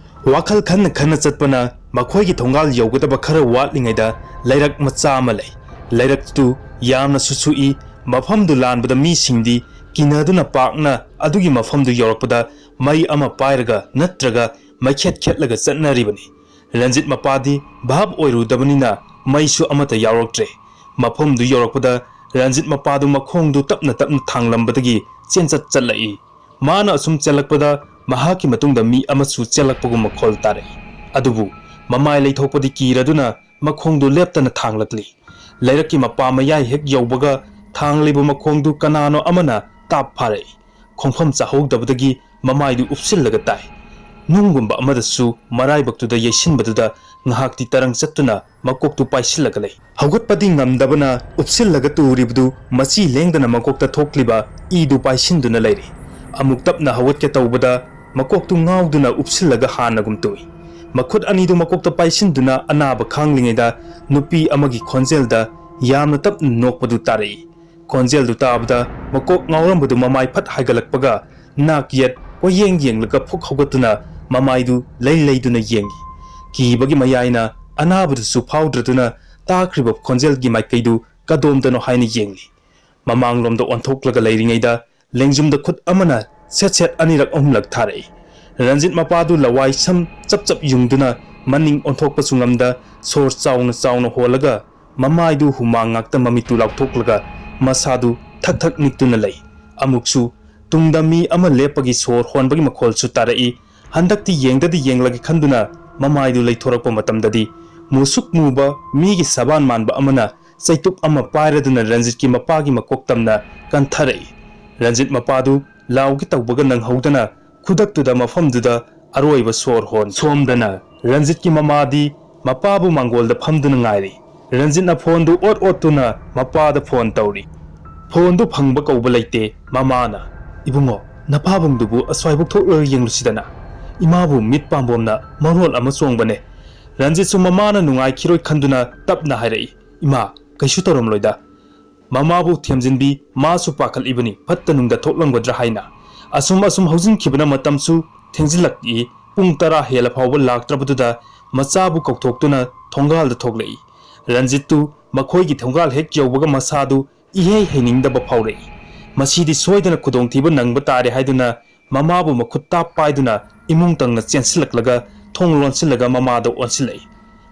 ꯋꯥꯈꯜ ꯈꯟꯅ ꯈꯟꯅ ꯆꯠꯄꯅ ꯃꯈꯣꯏꯒꯤ ꯊꯣꯡꯒꯥꯜ ꯌꯧꯒꯗꯕ ꯈꯔ ꯋꯥꯠꯂꯤꯉꯩꯗ ꯂꯩꯔꯛ ꯃꯆꯥ ꯑꯃ ꯂꯩ꯫ ꯂꯩꯔꯛꯇꯨ ꯌꯥꯝꯅꯁꯨ ꯁꯨꯛꯏ꯫ ꯃꯐꯝꯗꯨ ꯂꯥꯟꯕꯗ ꯃꯤꯁꯤꯡꯗꯤ ꯀꯤꯅꯗꯨꯅ ꯄꯥꯛꯅ ꯑꯗꯨꯒꯤ ꯃꯐꯝꯗꯨ ꯌꯧꯔꯛꯄꯗ ꯃꯩ ꯑꯃ ꯄꯥꯏꯔꯒ ꯅꯠꯇ꯭ꯔꯒ ꯃꯩꯈꯦꯠ ꯈꯦꯠꯂꯒ ꯆꯠꯅꯔꯤꯕꯅꯤ꯫ ꯔꯟꯖꯤꯠ ꯃꯄꯥꯗꯤ ꯚꯥꯞ ꯑꯣꯏꯔꯨꯗꯕꯅꯤꯅ ꯃꯩꯁꯨ ꯑꯃꯠꯇ ꯌꯥꯎꯔꯛꯇ꯭ꯔꯦ꯫ ꯃꯐꯝꯗꯨ ꯌꯧꯔꯛꯄꯗ ꯔꯟꯖꯤꯠ ꯃꯄꯥꯗꯨ ꯃꯈꯣꯡꯗꯨ ꯇꯞꯅ ꯇꯞꯅ ꯊꯥꯡꯂꯝꯕꯗꯒꯤ ꯆꯦꯟꯆꯠ ꯆꯠꯂꯛꯏ꯫ ꯃꯥꯅ ꯑꯁꯨꯝ ꯆꯦꯜꯂꯛꯄꯗ ꯃꯍꯥꯛꯀꯤ ꯃꯇꯨꯡꯗ ꯃꯤ ꯑꯃꯁꯨ ꯆꯦꯜꯂꯛꯄꯒꯨꯝ ꯃꯈꯣꯜ ꯇꯥꯔꯛꯏ꯫ ꯑꯗꯨꯕꯨ ꯃꯃꯥꯏ ꯂꯩꯊꯣꯛꯄꯗꯤ ꯀꯤꯔꯗꯨꯅ ꯃꯈꯣꯡꯗꯨ ꯂꯦꯞꯇꯅ ꯊꯥꯡꯂꯛꯂꯤ꯫ ꯂꯩꯔꯛꯀꯤ ꯃꯄꯥ ꯃꯌꯥꯏ ꯍꯦꯛ ꯌꯧꯕꯒ ꯊꯥꯡꯂꯤꯕ ꯃꯈꯣꯡꯗꯨ ꯀꯅꯥꯅꯣ ꯑꯃꯅ ꯇꯥꯞ ꯐꯥꯔꯛꯏ꯫ ꯈꯣꯡꯐꯝ ꯆꯥꯍꯧꯗꯕꯗꯒꯤ ꯃꯃꯥꯏꯗꯨ ꯎꯞꯁꯤꯜꯂꯒ ꯇꯥꯏ꯫ ꯅꯨꯡꯒꯨꯝꯕ ꯑꯃꯗꯁꯨ ꯃꯔꯥꯏꯕꯛꯇꯨꯗ ꯌꯩꯁꯤꯟꯕꯗꯨꯗ ꯉꯥꯏꯍꯥꯛꯇꯤ ꯇꯔꯪ ꯆꯠꯇꯨꯅ ꯃꯀꯣꯛꯇꯨ ꯄꯥꯏꯁꯤꯜꯂꯒ ꯂꯩ꯫ ꯍꯧꯒꯠꯄꯗꯤ ꯉꯝꯗꯕꯅ ꯎꯞꯁꯤꯜꯂꯒ ꯇꯨꯔꯤꯕꯗꯨ ꯃꯆꯤ ꯂꯦꯡꯗꯅ ꯃꯀꯣꯛꯇ ꯊꯣꯛꯂꯤꯕ ꯏꯗꯨ ꯄꯥꯏꯁꯤꯟꯗꯨꯅ ꯂꯩꯔꯤ꯫ ꯑꯃꯨꯛ ꯇꯞꯅ ꯍꯧꯒꯠꯀꯦ ꯇꯧꯕꯗ ꯃꯀꯣꯛꯇꯨ ꯉꯥꯎꯗꯨꯅ ꯎꯞꯁꯤꯜꯂꯒ ꯍꯥꯟꯅꯒꯨꯝ ꯇꯨꯏ꯫ ꯃꯈꯨꯠ ꯑꯅꯤꯗꯨ ꯃꯀꯣꯛꯇ ꯄꯥꯏꯁꯤꯟꯗꯨꯅ ꯑꯅꯥꯕ ꯈꯥꯡꯂꯤꯉꯩꯗ ꯅꯨꯄꯤ ꯑꯃꯒꯤ ꯈꯣꯟꯖꯦꯜꯗ ꯌꯥꯝꯅ ꯇꯞꯅ ꯅꯣꯛꯄꯗꯨ ꯇꯥꯔꯛꯏ꯫ ꯈꯣꯟꯖꯦꯜꯗꯨ ꯇꯥꯕꯗ ꯃꯀꯣꯛ ꯉꯥꯎꯔꯝꯕꯗꯨ ꯃꯃꯥꯏ ꯐꯠ ꯍꯥꯏꯒꯠꯂꯛꯄꯒ ꯅꯥꯛ ꯌꯦꯠ ꯀꯣꯏꯌꯦꯡ ꯌꯦꯡꯂꯒ ꯐꯨꯛ ꯍꯧꯒꯠꯇꯨꯅ ꯃꯃꯥꯏꯗꯨ ꯂꯩ ꯂꯩꯗꯨꯅ ꯌꯦꯡꯏ꯫ ꯀꯤꯕꯒꯤ ꯃꯌꯥꯏꯅ ꯑꯅꯥꯕꯗꯨꯁꯨ ꯐꯥꯎꯗ꯭ꯔꯗꯨꯅ ꯇꯥꯈ꯭ꯔꯤꯕ ꯈꯣꯟꯖꯦꯜꯒꯤ ꯃꯥꯏꯀꯩꯗꯨ ꯀꯗꯣꯝꯗꯅꯣ ꯍꯥꯏꯅ ꯌꯦꯡꯂꯤ꯫ ꯃꯃꯥꯡꯂꯣꯝꯗ ꯑꯣꯟꯊꯣꯛꯂꯒ ꯂꯩꯔꯤꯉꯩꯗ ꯂꯦꯡꯖꯨꯝꯗ ꯈꯨꯠ ꯑꯃꯅ ꯁꯦꯠ ꯁꯦꯠ ꯑꯅꯤꯔꯛ ꯑꯍꯨꯝꯂꯛ ꯊꯥꯔꯛꯏ꯫ ꯔꯟꯖꯤꯠ ꯃꯄꯥꯗꯨ ꯂꯋꯥꯏ ꯁꯝ ꯆꯞ ꯆꯞ ꯌꯨꯡꯗꯨꯅ ꯃꯅꯤꯡ ꯑꯣꯟꯊꯣꯛꯄꯁꯨ ꯉꯝꯗ ꯁꯣꯔ ꯆꯥꯎꯅ ꯆꯥꯎꯅ ꯍꯣꯜꯂꯒ ꯃꯃꯥꯏꯗꯨ ꯍꯨꯃꯥꯡ ꯉꯥꯛꯇ ꯃꯃꯤꯠꯇꯨ ꯂꯥꯎꯊꯣꯛꯂꯒ ꯃꯁꯥꯗꯨ ꯊꯛ ꯊꯛ ꯅꯤꯛꯇꯨꯅ ꯂꯩ꯫ ꯑꯃꯨꯛꯁꯨ ꯇꯨꯡꯗ ꯃꯤ ꯑꯃ ꯂꯦꯞꯄꯒꯤ ꯁꯣꯔ ꯍꯣꯟꯕꯒꯤ ꯃꯈꯣꯜꯁꯨ ꯇꯥꯔꯛꯏ꯫ ꯍꯟꯗꯛꯇꯤ ꯌꯦꯡꯗꯗꯤ ꯌꯦꯡꯂꯒꯦ ꯈꯟꯗꯨꯅ ꯃꯃꯥꯏꯗꯨ ꯂꯩꯊꯣꯔꯛꯄ ꯃꯇꯝꯗꯗꯤ ꯃꯨꯁꯨꯛ ꯃꯨꯕ ꯃꯤꯒꯤ ꯁꯕꯥꯟ ꯃꯥꯟꯕ ꯑꯃꯅ ꯆꯩꯇꯨꯞ ꯑꯃ ꯄꯥꯏꯔꯗꯨꯅ ꯔꯟꯖꯤꯠꯀꯤ ꯃꯄꯥꯒꯤ ꯃꯀꯣꯛ ꯇꯝꯅ ꯀꯟꯊꯔꯛꯏ꯫ ꯔꯟꯖꯤꯠ ꯃꯄꯥꯗꯨ ꯂꯥꯎꯒꯦ ꯇꯧꯕꯒ ꯅꯪꯍꯧꯗꯅ ꯈꯨꯗꯛꯇꯨꯗ ꯃꯐꯝꯗꯨꯗ ꯑꯔꯣꯏꯕ ꯁꯣꯔ ꯍꯣꯟ꯫ ꯁꯣꯝꯗꯅ ꯔꯟꯖꯤꯠꯀꯤ ꯃꯃꯥꯗꯤ ꯃꯄꯥꯕꯨ ꯃꯥꯡꯒꯣꯜꯗ ꯐꯝꯗꯨꯅ ꯉꯥꯏꯔꯤ꯫ ꯔꯟꯖꯤꯠꯅ ꯐꯣꯟꯗꯨ ꯑꯣꯠ ꯑꯣꯠꯇꯨꯅ ꯃꯄꯥꯗ ꯐꯣꯟ ꯇꯧꯔꯤ꯫ ꯐꯣꯟꯗꯨ ꯐꯪꯕ ꯀꯧꯕ ꯂꯩꯇꯦ꯫ ꯃꯃꯥꯅ, "ꯏꯕꯨꯡꯉꯣ, ꯅꯄꯥꯕꯨꯡꯗꯨꯕꯨ ꯑꯁ꯭ꯋꯥꯏꯕꯨꯛ ꯊꯣꯛꯂꯒ ꯌꯦꯡꯂꯨꯁꯤꯗꯅ꯫ ꯏꯃꯥꯕꯨ ꯃꯤꯠ ꯄꯥꯝꯕꯣꯝꯅ ꯃꯔꯣꯜ ꯑꯃ ꯆꯣꯡꯕꯅꯦ꯫" ꯔꯟꯖꯤꯠꯁꯨ ꯃꯃꯥꯅ ꯅꯨꯡꯉꯥꯏꯈꯤꯔꯣꯏ ꯈꯟꯗꯨꯅ ꯇꯞꯅ ꯍꯥꯏꯔꯛꯏ, "ꯏꯃꯥ, ꯀꯩꯁꯨ ꯇꯧꯔꯝꯂꯣꯏꯗ꯫" ꯃꯃꯥꯕꯨ ꯊꯦꯝꯖꯤꯟꯕꯤ ꯃꯥꯁꯨ ꯄꯥꯈꯠꯂꯤꯕꯅꯤ, ꯐꯠꯇ ꯅꯨꯡꯗ ꯊꯣꯛꯂꯝꯒꯗ꯭ꯔꯥ ꯍꯥꯏꯅ꯫ ꯑꯁꯨꯝ ꯑꯁꯨꯝ ꯍꯧꯖꯤꯟꯈꯤꯕꯅ ꯃꯇꯝꯁꯨ ꯊꯦꯡꯖꯤꯜꯂꯛꯏ꯫ ꯄꯨꯡ ꯇꯔꯥ ꯍꯦꯜꯂ ꯐꯥꯎꯕ ꯂꯥꯛꯇ꯭ꯔꯕꯗꯨꯗ ꯃꯆꯥꯕꯨ ꯀꯧꯊꯣꯛꯇꯨꯅ ꯊꯣꯡꯒꯥꯜꯗ ꯊꯣꯛꯂꯛꯏ꯫ ꯔꯟꯖꯤꯠꯇꯨ ꯃꯈꯣꯏꯒꯤ ꯊꯣꯡꯒꯥꯜ ꯍꯦꯛ ꯌꯧꯕꯒ ꯃꯁꯥꯗꯨ ꯏꯍꯩ ꯍꯩꯅꯤꯡꯗꯕ ꯐꯥꯎꯔꯛꯏ꯫ ꯃꯁꯤꯗꯤ ꯁꯣꯏꯗꯅ ꯈꯨꯗꯣꯡꯊꯤꯕ ꯅꯪꯕ ꯇꯥꯔꯦ ꯍꯥꯏꯗꯨꯅ ꯃꯃꯥꯕꯨ ꯃꯈꯨꯠ ꯇꯥꯞ ꯄꯥꯏꯗꯨꯅ ꯏꯃꯨꯡ ꯇꯪꯅ ꯆꯦꯟꯁꯤꯜꯂꯛꯂꯒ ꯊꯣꯡ ꯂꯣꯟꯁꯤꯜꯂꯒ ꯃꯃꯥꯗ ꯑꯣꯟꯁꯤꯜꯂꯛꯏ꯫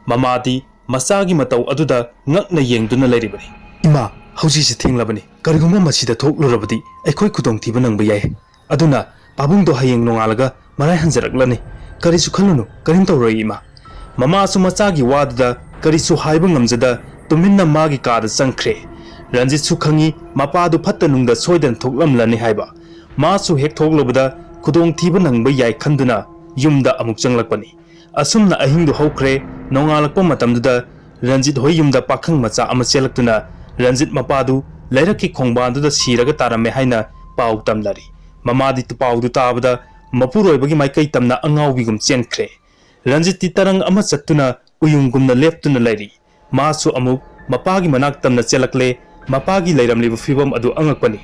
ꯃꯃꯥꯗꯤ ꯃꯆꯥꯒꯤ ꯃꯇꯧ ꯑꯗꯨꯗ ꯉꯛꯅ ꯌꯦꯡꯗꯨꯅ ꯂꯩꯔꯤꯕꯅꯤ꯫ "ꯏꯃꯥ, ꯍꯧꯖꯤꯛꯁꯤ ꯊꯦꯡꯂꯕꯅꯤ꯫ ꯀꯔꯤꯒꯨꯝꯕ ꯃꯁꯤꯗ ꯊꯣꯛꯂꯨꯔꯕꯗꯤ ꯑꯩꯈꯣꯏ ꯈꯨꯗꯣꯡꯊꯤꯕ ꯅꯪꯕ ꯌꯥꯏ꯫" ꯑꯗꯨꯅ ꯄꯥꯕꯨꯡꯗꯣ ꯍꯌꯦꯡ ꯅꯣꯡꯉꯥꯜꯂꯒ ꯃꯔꯥꯏ ꯍꯟꯖꯔꯛꯂꯅꯤ꯫ ꯀꯔꯤꯁꯨ ꯈꯜꯂꯨꯅꯨ, ꯀꯔꯤꯝ ꯇꯧꯔꯣꯏ ꯏꯃꯥ꯫ ꯃꯃꯥꯁꯨ ꯃꯆꯥꯒꯤ ꯋꯥꯗꯨꯗ ꯀꯔꯤꯁꯨ ꯍꯥꯏꯕ ꯉꯝꯖꯗ ꯇꯨꯃꯤꯟꯅ ꯃꯥꯒꯤ ꯀꯥꯗ ꯆꯪꯈ꯭ꯔꯦ꯫ ꯔꯟꯖꯤꯠꯁꯨ ꯈꯪꯏ ꯃꯄꯥꯗꯨ ꯐꯠꯇ ꯅꯨꯡꯗ ꯁꯣꯏꯗꯅ ꯊꯣꯛꯂꯝꯂꯅꯤ ꯍꯥꯏꯕ꯫ ꯃꯥꯁꯨ ꯍꯦꯛ ꯊꯣꯛꯂꯨꯕꯗ ꯈꯨꯗꯣꯡꯊꯤꯕ ꯅꯪꯕ ꯌꯥꯏ ꯈꯟꯗꯨꯅ ꯌꯨꯝꯗ ꯑꯃꯨꯛ ꯆꯪꯂꯛꯄꯅꯤ꯫ ꯑꯁꯨꯝꯅ ꯑꯍꯤꯡꯗꯨ ꯍꯧꯈ꯭ꯔꯦ꯫ ꯅꯣꯡꯉꯥꯜꯂꯛꯄ ꯃꯇꯝꯗꯨꯗ ꯔꯟꯖꯤꯠ ꯍꯣꯏ ꯌꯨꯝꯗ ꯄꯥꯈꯪ ꯃꯆꯥ ꯑꯃ ꯆꯦꯜꯂꯛꯇꯨꯅ ꯔꯟꯖꯤꯠ ꯃꯄꯥꯗꯨ ꯂꯩꯔꯛꯀꯤ ꯈꯣꯡꯕꯥꯟꯗꯨꯗ ꯁꯤꯔꯒ ꯇꯥꯔꯝꯃꯦ ꯍꯥꯏꯅ ꯄꯥꯎ ꯇꯝꯂꯔꯤ꯫ ꯃꯃꯥꯗꯤ ꯄꯥꯎꯗꯨ ꯇꯥꯕꯗ ꯃꯄꯨꯔꯣꯏꯕꯒꯤ ꯃꯥꯏꯀꯩ ꯇꯝꯅ ꯑꯉꯥꯎꯕꯤꯒꯨꯝ ꯆꯦꯟꯈ꯭ꯔꯦ꯫ ꯔꯟꯖꯤꯠꯇꯤ ꯇꯔꯪ ꯑꯃ ꯆꯠꯇꯨꯅ ꯎꯌꯨꯡꯒꯨꯝꯅ ꯂꯦꯞꯇꯨꯅ ꯂꯩꯔꯤ꯫ ꯃꯥꯁꯨ ꯑꯃꯨꯛ ꯃꯄꯥꯒꯤ ꯃꯅꯥꯛ ꯇꯝꯅ ꯆꯦꯜꯂꯛꯂꯦ꯫ ꯃꯄꯥꯒꯤ ꯂꯩꯔꯝꯂꯤꯕ ꯐꯤꯕꯝ ꯑꯗꯨ ꯑꯉꯛꯄꯅꯤ꯫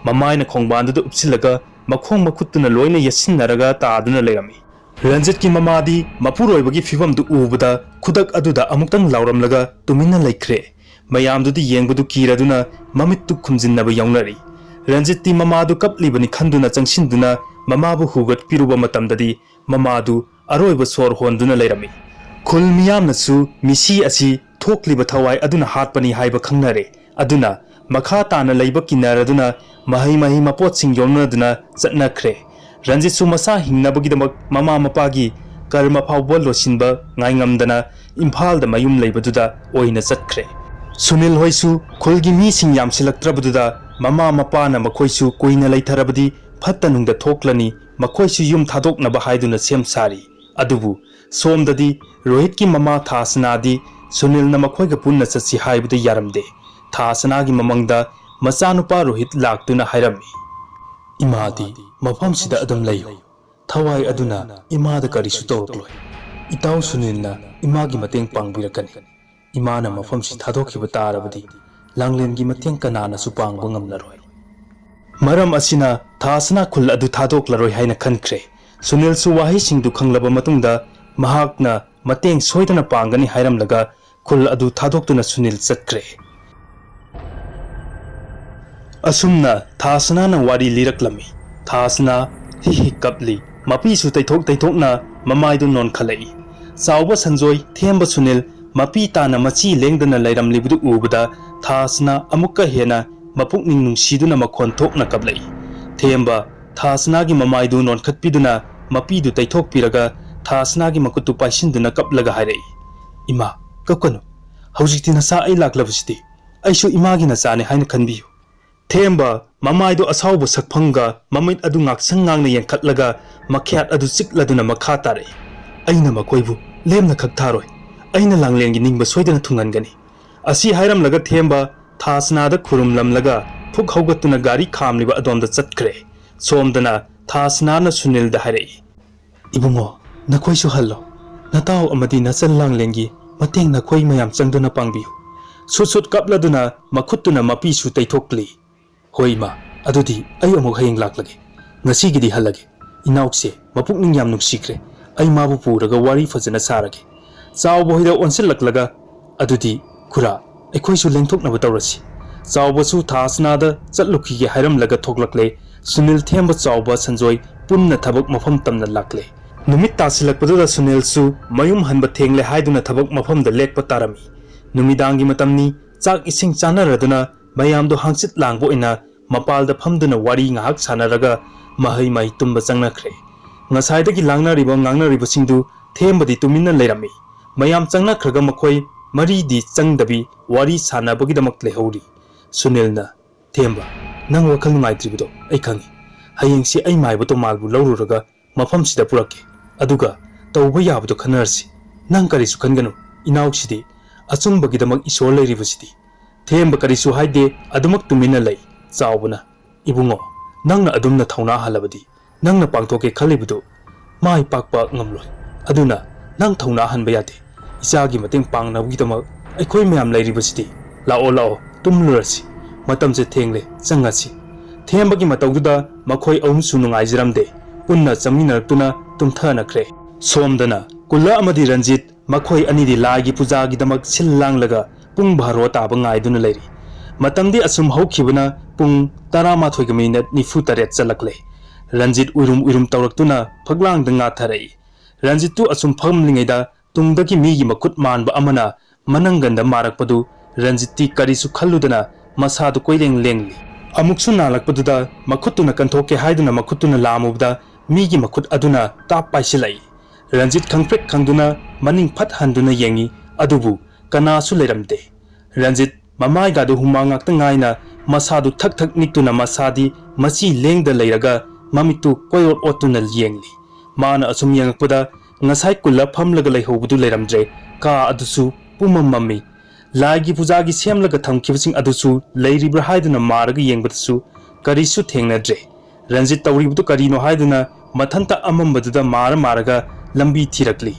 ꯃꯃꯥꯏꯅ ꯈꯣꯡꯕꯥꯟꯗꯨꯗ ꯎꯞꯁꯤꯜꯂꯒ ꯃꯈꯣꯡ ꯃꯈꯨꯠꯇꯨꯅ ꯂꯣꯏꯅ ꯌꯦꯠꯁꯤꯟꯅꯔꯒ ꯇꯥꯗꯨꯅ ꯂꯩꯔꯝꯃꯤ꯫ ꯔꯟꯖꯤꯠꯀꯤ ꯃꯃꯥꯗꯤ ꯃꯄꯨꯔꯣꯏꯕꯒꯤ ꯐꯤꯕꯝꯗꯨ ꯎꯕꯗ ꯈꯨꯗꯛ ꯑꯗꯨꯗ ꯑꯃꯨꯛꯇꯪ ꯂꯥꯎꯔꯝꯂꯒ ꯇꯨꯃꯤꯟꯅ ꯂꯩꯈ꯭ꯔꯦ꯫ ꯃꯌꯥꯝꯗꯨꯗꯤ ꯌꯦꯡꯕꯗꯨ ꯀꯤꯔꯗꯨꯅ ꯃꯃꯤꯠꯇꯨ ꯈꯨꯝꯖꯤꯟꯅꯕ ꯌꯥꯎꯅꯔꯤ꯫ ꯔꯟꯖꯤꯠꯇꯤ ꯃꯃꯥꯗꯨ ꯀꯞꯂꯤꯕꯅꯤ ꯈꯟꯗꯨꯅ ꯆꯪꯁꯤꯟꯗꯨꯅ ꯃꯃꯥꯕꯨ ꯍꯨꯒꯠꯄꯤꯔꯨꯕ ꯃꯇꯝꯗꯗꯤ ꯃꯃꯥꯗꯨ ꯑꯔꯣꯏꯕ ꯁꯣꯔ ꯍꯣꯟꯗꯨꯅ ꯂꯩꯔꯝꯃꯤ꯫ ꯈꯨꯜ ꯃꯤꯌꯥꯝꯅꯁꯨ ꯃꯤꯁꯤ ꯑꯁꯤ ꯊꯣꯛꯂꯤꯕ ꯊꯋꯥꯏ ꯑꯗꯨꯅ ꯍꯥꯠꯄꯅꯤ ꯍꯥꯏꯕ ꯈꯪꯅꯔꯦ꯫ ꯑꯗꯨꯅ ꯃꯈꯥ ꯇꯥꯅ ꯂꯩꯕ ꯀꯤꯟꯅꯔꯗꯨꯅ ꯃꯍꯩ ꯃꯍꯩ ꯃꯄꯣꯠꯁꯤꯡ ꯌꯣꯟꯅꯗꯨꯅ ꯆꯠꯅꯈ꯭ꯔꯦ꯫ ꯔꯟꯖꯤꯠꯁꯨ ꯃꯁꯥ ꯍꯤꯡꯅꯕꯒꯤꯗꯃꯛ ꯃꯃꯥ ꯃꯄꯥꯒꯤ ꯀꯔꯃ ꯐꯥꯎꯕ ꯂꯣꯏꯁꯤꯟꯕ ꯉꯥꯏꯉꯝꯗꯅ ꯏꯝꯐꯥꯜꯗ ꯃꯌꯨꯝ ꯂꯩꯕꯗꯨꯗ ꯑꯣꯏꯅ ꯆꯠꯈ꯭ꯔꯦ꯫ ꯁꯨꯅꯤꯜ ꯍꯣꯏꯁꯨ ꯈꯨꯜꯒꯤ ꯃꯤꯁꯤꯡ ꯌꯥꯝꯁꯤꯜꯂꯛꯇ꯭ꯔꯕꯗꯨꯗ ꯃꯃꯥ ꯃꯄꯥꯅ ꯃꯈꯣꯏꯁꯨ ꯀꯨꯏꯅ ꯂꯩꯊꯔꯕꯗꯤ ꯐꯠꯇ ꯅꯨꯡꯗ ꯊꯣꯛꯂꯅꯤ, ꯃꯈꯣꯏꯁꯨ ꯌꯨꯝ ꯊꯥꯗꯣꯛꯅꯕ ꯍꯥꯏꯗꯨꯅ ꯁꯦꯝ ꯁꯥꯔꯤ꯫ ꯑꯗꯨꯕꯨ ꯁꯣꯝꯗꯗꯤ ꯔꯣꯍꯤꯠꯀꯤ ꯃꯃꯥ ꯊꯥꯁꯅꯥꯗꯤ ꯁꯨꯅꯤꯜꯅ ꯃꯈꯣꯏꯒ ꯄꯨꯟꯅ ꯆꯠꯁꯤ ꯍꯥꯏꯕꯗ ꯌꯥꯔꯝꯗꯦ꯫ ꯊꯥꯁꯅꯥꯒꯤ ꯃꯃꯪꯗ ꯃꯆꯥꯅꯨꯄꯥ ꯔꯣꯍꯤꯠ ꯂꯥꯛꯇꯨꯅ ꯍꯥꯏꯔꯝꯃꯤ, "ꯏꯃꯥꯗꯤ ꯃꯐꯝꯁꯤꯗ ꯑꯗꯨꯝ ꯂꯩꯌꯨ꯫ ꯊꯋꯥꯏ ꯑꯗꯨꯅ ꯏꯃꯥꯗ ꯀꯔꯤꯁꯨ ꯇꯧꯔꯛꯂꯣꯏ꯫ ꯏꯇꯥꯎ ꯁꯨꯅꯤꯜꯅ ꯏꯃꯥꯒꯤ ꯃꯇꯦꯡ ꯄꯥꯡꯕꯤꯔꯛꯀꯅꯤ꯫ ꯏꯃꯥꯅ ꯃꯐꯝꯁꯤ ꯊꯥꯗꯣꯛꯈꯤꯕ ꯇꯥꯔꯕꯗꯤ ꯂꯥꯡꯂꯦꯟꯒꯤ ꯃꯇꯦꯡ ꯀꯅꯥꯅꯁꯨ ꯄꯥꯡꯕ ꯉꯝꯂꯔꯣꯏ"꯫ ꯃꯔꯝ ꯑꯁꯤꯅ ꯊꯥꯁꯅꯥ ꯈꯨꯜ ꯑꯗꯨ ꯊꯥꯗꯣꯛꯂꯔꯣꯏ ꯍꯥꯏꯅ ꯈꯟꯈ꯭ꯔꯦ꯫ ꯁꯨꯅꯤꯜꯁꯨ ꯋꯥꯍꯩꯁꯤꯡꯗꯨ ꯈꯪꯂꯕ ꯃꯇꯨꯡꯗ ꯃꯍꯥꯛꯅ ꯃꯇꯦꯡ ꯁꯣꯏꯗꯅ ꯄꯥꯡꯒꯅꯤ ꯍꯥꯏꯔꯝꯂꯒ ꯈꯨꯜ ꯑꯗꯨ ꯊꯥꯗꯣꯛꯇꯨꯅ ꯁꯨꯅꯤꯜ ꯆꯠꯈ꯭ꯔꯦ꯫ ꯑꯁꯨꯝꯅ ꯊꯥꯁꯅꯥꯅ ꯋꯥꯔꯤ ꯂꯤꯔꯛꯂꯝꯃꯤ꯫ ꯊꯥꯁꯅꯥ ꯍꯤ ꯍꯤ ꯀꯞꯂꯤ꯫ ꯃꯄꯤꯁꯨ ꯇꯩꯊꯣꯛ ꯇꯩꯊꯣꯛꯅ ꯃꯃꯥꯏꯗꯨ ꯅꯣꯟꯈꯠꯂꯛꯏ꯫ ꯆꯥꯎꯕ ꯁꯟꯖꯣꯏ ꯊꯦꯝꯕ ꯁꯨꯅꯤꯜ ꯃꯄꯤ ꯇꯥꯅ ꯃꯆꯤ ꯂꯦꯡꯗꯅ ꯂꯩꯔꯝꯂꯤꯕꯗꯨ ꯎꯕꯗ ꯊꯥꯁꯅꯥ ꯑꯃꯨꯛꯀ ꯍꯦꯟꯅ ꯃꯄꯨꯛꯅꯤꯡ ꯅꯨꯡꯁꯤꯗꯨꯅ ꯃꯈꯣꯟ ꯊꯣꯛꯅ ꯀꯞꯂꯛꯏ꯫ "ꯊꯦꯝꯕ, ꯊꯥꯁꯅꯥꯒꯤ ꯃꯃꯥꯏꯗꯨ ꯅꯣꯟꯈꯠꯄꯤꯗꯨꯅ ꯃꯄꯤꯗꯨ ꯇꯩꯊꯣꯛꯄꯤꯔꯒ ꯊꯥꯁꯅꯥꯒꯤ ꯃꯈꯨꯠꯇꯨ ꯄꯥꯏꯁꯤꯟꯗꯨꯅ ꯀꯞꯂꯒ ꯍꯥꯏꯔꯛꯏ, "ꯏꯃꯥ, ꯀꯞꯀꯅꯨ꯫ ꯍꯧꯖꯤꯛꯇꯤ ꯅꯆꯥ ꯑꯩ ꯂꯥꯛꯂꯕꯁꯤꯗꯤ ꯑꯩꯁꯨ ꯏꯃꯥꯒꯤ ꯅꯆꯥꯅꯤ ꯍꯥꯏꯅ ꯈꯟꯕꯤꯌꯨ"꯫ ꯊꯦꯝꯕ ꯃꯃꯥꯏꯗꯨ ꯑꯁꯥꯎꯕ ꯁꯛꯐꯝꯒ ꯃꯃꯤꯠ ꯑꯗꯨ ꯉꯥꯛꯁꯪ ꯉꯥꯡꯅ ꯌꯦꯡꯈꯠꯂꯒ ꯃꯈ꯭ꯌꯥꯠ ꯑꯗꯨ ꯆꯤꯛꯂꯗꯨꯅ ꯃꯈꯥ ꯇꯥꯔꯛꯏ, "ꯑꯩꯅ ꯃꯈꯣꯏꯕꯨ ꯂꯦꯝꯅ ꯈꯛ ꯊꯥꯔꯣꯏ꯫ ꯑꯩꯅ ꯂꯥꯡꯂꯦꯟꯒꯤ ꯅꯤꯡꯕ ꯁꯣꯏꯗꯅ ꯊꯨꯡꯍꯟꯒꯅꯤ"꯫ ꯑꯁꯤ ꯍꯥꯏꯔꯝꯂꯒ ꯊꯦꯝꯕ ꯊꯥꯁꯅꯥꯗ ꯈꯨꯔꯨꯝꯂꯝꯂꯒ ꯐꯨꯛ ꯍꯧꯒꯠꯇꯨꯅ ꯒꯥꯔꯤ ꯈꯥꯝꯂꯤꯕ ꯑꯗꯣꯝꯗ ꯆꯠꯈ꯭ꯔꯦ꯫ ꯁꯣꯝꯗꯅ ꯊꯥꯁꯅꯥꯅ ꯁꯨꯅꯤꯜꯗ ꯍꯥꯏꯔꯛꯏ, "ꯏꯕꯨꯡꯉꯣ, ꯅꯈꯣꯏꯁꯨ ꯍꯜꯂꯣ꯫ ꯅꯇꯥꯎ ꯑꯃꯗꯤ ꯅꯆꯟ ꯂꯥꯡꯂꯦꯟꯒꯤ ꯃꯇꯦꯡ ꯅꯈꯣꯏ ꯃꯌꯥꯝ ꯆꯪꯗꯨꯅ ꯄꯥꯡꯕꯤꯌꯨ"꯫ ꯁꯨꯠ ꯁꯨꯠ ꯀꯞꯂꯗꯨꯅ ꯃꯈꯨꯠꯇꯨꯅ ꯃꯄꯤꯁꯨ ꯇꯩꯊꯣꯛꯂꯤ꯫ "ꯍꯣꯏ ꯏꯃꯥ, ꯑꯗꯨꯗꯤ ꯑꯩ ꯑꯃꯨꯛ ꯍꯌꯦꯡ ꯂꯥꯛꯂꯒꯦ꯫ ꯉꯁꯤꯒꯤꯗꯤ ꯍꯜꯂꯒꯦ꯫ ꯏꯅꯥꯎꯁꯦ ꯃꯄꯨꯛꯅꯤꯡ ꯌꯥꯝ ꯅꯨꯡꯁꯤꯈ꯭ꯔꯦ꯫ ꯑꯩ ꯃꯥꯕꯨ ꯄꯨꯔꯒ ꯋꯥꯔꯤ ꯐꯖꯅ ꯁꯥꯔꯒꯦ"꯫ ꯆꯥꯎꯕ ꯍꯣꯏꯗ ꯑꯣꯟꯁꯤꯜꯂꯛꯂꯒ, "ꯑꯗꯨꯗꯤ ꯈꯨꯔꯥ, ꯑꯩꯈꯣꯏꯁꯨ ꯂꯦꯡꯊꯣꯛꯅꯕ ꯇꯧꯔꯁꯤ"꯫ ꯆꯥꯎꯕꯁꯨ ꯊꯥꯁꯅꯥꯗ ꯆꯠꯂꯨꯈꯤꯒꯦ ꯍꯥꯏꯔꯝꯂꯒ ꯊꯣꯛꯂꯛꯂꯦ꯫ ꯁꯨꯅꯤꯜ ꯊꯦꯝꯕ, ꯆꯥꯎꯕ, ꯁꯟꯖꯣꯏ ꯄꯨꯟꯅ ꯊꯕꯛ ꯃꯐꯝ ꯇꯝꯅ ꯂꯥꯛꯂꯦ꯫ ꯅꯨꯃꯤꯠ ꯇꯥꯁꯤꯜꯂꯛꯄꯗꯨꯗ ꯁꯨꯅꯤꯜꯁꯨ ꯃꯌꯨꯝ ꯍꯟꯕ ꯊꯦꯡꯂꯦ ꯍꯥꯏꯗꯨꯅ ꯊꯕꯛ ꯃꯐꯝꯗ ꯂꯦꯛꯄ ꯇꯥꯔꯝꯃꯤ꯫ ꯅꯨꯃꯤꯗꯥꯡꯒꯤ ꯃꯇꯝꯅꯤ, ꯆꯥꯛ ꯏꯁꯤꯡ ꯆꯥꯅꯔꯗꯨꯅ ꯃꯌꯥꯝꯗꯣ ꯍꯥꯡꯆꯤꯠ ꯂꯥꯡꯕ ꯑꯣꯏꯅ ꯃꯄꯥꯜꯗ ꯐꯝꯗꯨꯅ ꯋꯥꯔꯤ ꯉꯥꯏꯍꯥꯛ ꯁꯥꯟꯅꯔꯒ ꯃꯍꯩ ꯃꯍꯩ ꯇꯨꯝꯕ ꯆꯪꯅꯈ꯭ꯔꯦ꯫ ꯉꯁꯥꯏꯗꯒꯤ ꯂꯥꯡꯅꯔꯤꯕ ꯉꯥꯡꯅꯔꯤꯕꯁꯤꯡꯗꯨ ꯊꯦꯝꯕꯗꯤ ꯇꯨꯃꯤꯟꯅ ꯂꯩꯔꯝꯃꯤ꯫ ꯃꯌꯥꯝ ꯆꯪꯅꯈ꯭ꯔꯒ ꯃꯈꯣꯏ ꯃꯔꯤꯗꯤ ꯆꯪꯗꯕꯤ ꯋꯥꯔꯤ ꯁꯥꯟꯅꯕꯒꯤꯗꯃꯛ ꯂꯩꯍꯧꯔꯤ꯫ ꯁꯨꯅꯤꯜꯅ, "ꯊꯦꯝꯕ, ꯅꯪ ꯋꯥꯈꯜ ꯅꯨꯡꯉꯥꯏꯇ꯭ꯔꯤꯕꯗꯣ ꯑꯩ ꯈꯪꯏ꯫ ꯍꯌꯦꯡꯁꯤ ꯑꯩ ꯃꯥꯏꯕ ꯇꯣꯃꯥꯜꯕꯨ ꯂꯧꯔꯨꯔꯒ ꯃꯐꯝꯁꯤꯗ ꯄꯨꯔꯛꯀꯦ꯫ ꯑꯗꯨꯒ ꯇꯧꯕ ꯌꯥꯕꯗꯣ ꯈꯟꯅꯔꯁꯤ꯫ ꯅꯪ ꯀꯔꯤꯁꯨ ꯈꯟꯒꯅꯨ꯫ ꯏꯅꯥꯎꯁꯤꯗꯤ ꯑꯆꯨꯝꯕꯒꯤꯗꯃꯛ ꯏꯁꯣꯔ ꯂꯩꯔꯤꯕꯁꯤꯗꯤ"꯫ ꯊꯦꯝꯕ ꯀꯔꯤꯁꯨ ꯍꯥꯏꯗꯦ, ꯑꯗꯨꯃꯛ ꯇꯨꯃꯤꯟꯅ ꯂꯩ꯫ ꯆꯥꯎꯕꯅ, "ꯏꯕꯨꯡꯉꯣ, ꯅꯪꯅ ꯑꯗꯨꯝꯅ ꯊꯧꯅꯥ ꯍꯜꯂꯕꯗꯤ ꯅꯪꯅ ꯄꯥꯡꯊꯣꯛꯀꯦ ꯈꯜꯂꯤꯕꯗꯨ ꯃꯥꯏ ꯄꯥꯛꯄ ꯉꯝꯂꯣꯏ꯫ ꯑꯗꯨꯅ ꯅꯪ ꯊꯧꯅꯥ ꯍꯟꯕ ꯌꯥꯗꯦ꯫ ꯏꯆꯥꯒꯤ ꯃꯇꯦꯡ ꯄꯥꯡꯅꯕꯒꯤꯗꯃꯛ ꯑꯩꯈꯣꯏ ꯃꯌꯥꯝ ꯂꯩꯔꯤꯕꯁꯤꯗꯤ꯫ ꯂꯥꯛꯑꯣ, ꯂꯥꯛꯑꯣ, ꯇꯨꯝꯂꯨꯔꯁꯤ꯫ ꯃꯇꯝꯁꯦ ꯊꯦꯡꯂꯦ, ꯆꯪꯉꯁꯤ"꯫ ꯊꯦꯝꯕꯒꯤ ꯃꯇꯧꯗꯨꯗ ꯃꯈꯣꯏ ꯑꯍꯨꯝꯁꯨ ꯅꯨꯡꯉꯥꯏꯖꯔꯝꯗꯦ꯫ ꯄꯨꯟꯅ ꯆꯪꯃꯤꯟꯅꯔꯛꯇꯨꯅ ꯇꯨꯝꯊꯅꯈ꯭ꯔꯦ꯫ ꯁꯣꯝꯗꯅ ꯀꯨꯜꯂ ꯑꯃꯗꯤ ꯔꯟꯖꯤꯠ ꯃꯈꯣꯏ ꯑꯅꯤꯗꯤ ꯂꯥꯏꯒꯤ ꯄꯨꯖꯥꯒꯤꯗꯃꯛ ꯁꯤꯜ ꯂꯥꯡꯂꯒ ꯄꯨꯡ ꯚꯥꯔꯣ ꯇꯥꯕ ꯉꯥꯏꯗꯨꯅ ꯂꯩꯔꯤ꯫ ꯃꯇꯝꯗꯤ ꯑꯁꯨꯝ ꯍꯧꯈꯤꯕꯅ ꯄꯨꯡ ꯇꯔꯥꯃꯥꯊꯣꯏꯒ ꯃꯤꯅꯠ ꯅꯤꯐꯨ ꯇꯔꯦꯠ ꯆꯠꯂꯛꯂꯦ꯫ ꯔꯟꯖꯤꯠ ꯎꯏꯔꯨꯝ ꯎꯏꯔꯨꯝ ꯇꯧꯔꯛꯇꯨꯅ ꯐꯛꯂꯥꯡꯗ ꯉꯥꯊꯔꯛꯏ꯫ ꯔꯟꯖꯤꯠꯇꯨ ꯑꯁꯨꯝ ꯐꯝꯂꯤꯉꯩꯗ ꯇꯨꯡꯗꯒꯤ ꯃꯤꯒꯤ ꯃꯈꯨꯠ ꯃꯥꯟꯕ ꯑꯃꯅ ꯃꯅꯪꯒꯟꯗ ꯃꯥꯔꯛꯄꯗꯨ ꯔꯟꯖꯤꯠꯇꯤ ꯀꯔꯤꯁꯨ ꯈꯜꯂꯨꯗꯅ ꯃꯁꯥꯗꯨ ꯀꯣꯏꯂꯦꯡ ꯂꯦꯡꯂꯤ꯫ ꯑꯃꯨꯛꯁꯨ ꯅꯥꯜꯂꯛꯄꯗꯨꯗ ꯃꯈꯨꯠꯇꯨꯅ ꯀꯟꯊꯣꯛꯀꯦ ꯍꯥꯏꯗꯨꯅ ꯃꯈꯨꯠꯇꯨꯅ ꯂꯥꯝꯃꯨꯕꯗ ꯃꯤꯒꯤ ꯃꯈꯨꯠ ꯑꯗꯨꯅ ꯇꯥꯞ ꯄꯥꯏꯁꯤꯜꯂꯛꯏ꯫ ꯔꯟꯖꯤꯠ ꯈꯪꯄ꯭ꯔꯦꯛ ꯈꯪꯗꯨꯅ ꯃꯅꯤꯡ ꯐꯠ ꯍꯟꯗꯨꯅ ꯌꯦꯡꯉꯤ, ꯑꯗꯨꯕꯨ ꯀꯅꯥꯁꯨ ꯂꯩꯔꯝꯗꯦ꯫ ꯔꯟꯖꯤꯠ ꯃꯃꯥꯏꯒꯥꯗꯨ ꯍꯨꯃꯥꯡ ꯉꯥꯛꯇ ꯉꯥꯏꯅ ꯃꯁꯥꯗꯨ ꯊꯛ ꯊꯛ ꯅꯤꯛꯇꯨꯅ ꯃꯁꯥꯗꯤ ꯃꯆꯤ ꯂꯦꯡꯗ ꯂꯩꯔꯒ ꯃꯃꯤꯠꯇꯨ ꯀꯣꯏꯑꯣꯠ ꯑꯣꯠꯇꯨꯅ ꯌꯦꯡꯂꯤ꯫ ꯃꯥꯅ ꯑꯁꯨꯝ ꯌꯦꯡꯉꯛꯄꯗ ꯉꯁꯥꯏ ꯀꯨꯜꯂ ꯐꯝꯂꯒ ꯂꯩꯍꯧꯕꯗꯨ ꯂꯩꯔꯝꯗ꯭ꯔꯦ꯫ ꯀꯥ ꯑꯗꯨꯁꯨ ꯄꯨꯝꯃꯝ ꯃꯝꯃꯤ꯫ ꯂꯥꯏꯒꯤ ꯄꯨꯖꯥꯒꯤ ꯁꯦꯝꯂꯒ ꯊꯝꯈꯤꯕꯁꯤꯡ ꯑꯗꯨꯁꯨ ꯂꯩꯔꯤꯕ꯭ꯔꯥ ꯍꯥꯏꯗꯨꯅ ꯃꯥꯔꯒ ꯌꯦꯡꯕꯗꯁꯨ ꯀꯔꯤꯁꯨ ꯊꯦꯡꯅꯗ꯭ꯔꯦ꯫ ꯔꯟꯖꯤꯠ ꯇꯧꯔꯤꯕꯗꯨ ꯀꯔꯤꯅꯣ ꯍꯥꯏꯗꯨꯅ ꯃꯊꯟꯇ ꯑꯃꯝꯕꯗꯨꯗ ꯃꯥꯔ ꯃꯥꯔꯒ ꯂꯝꯕꯤ ꯊꯤꯔꯛꯂꯤ꯫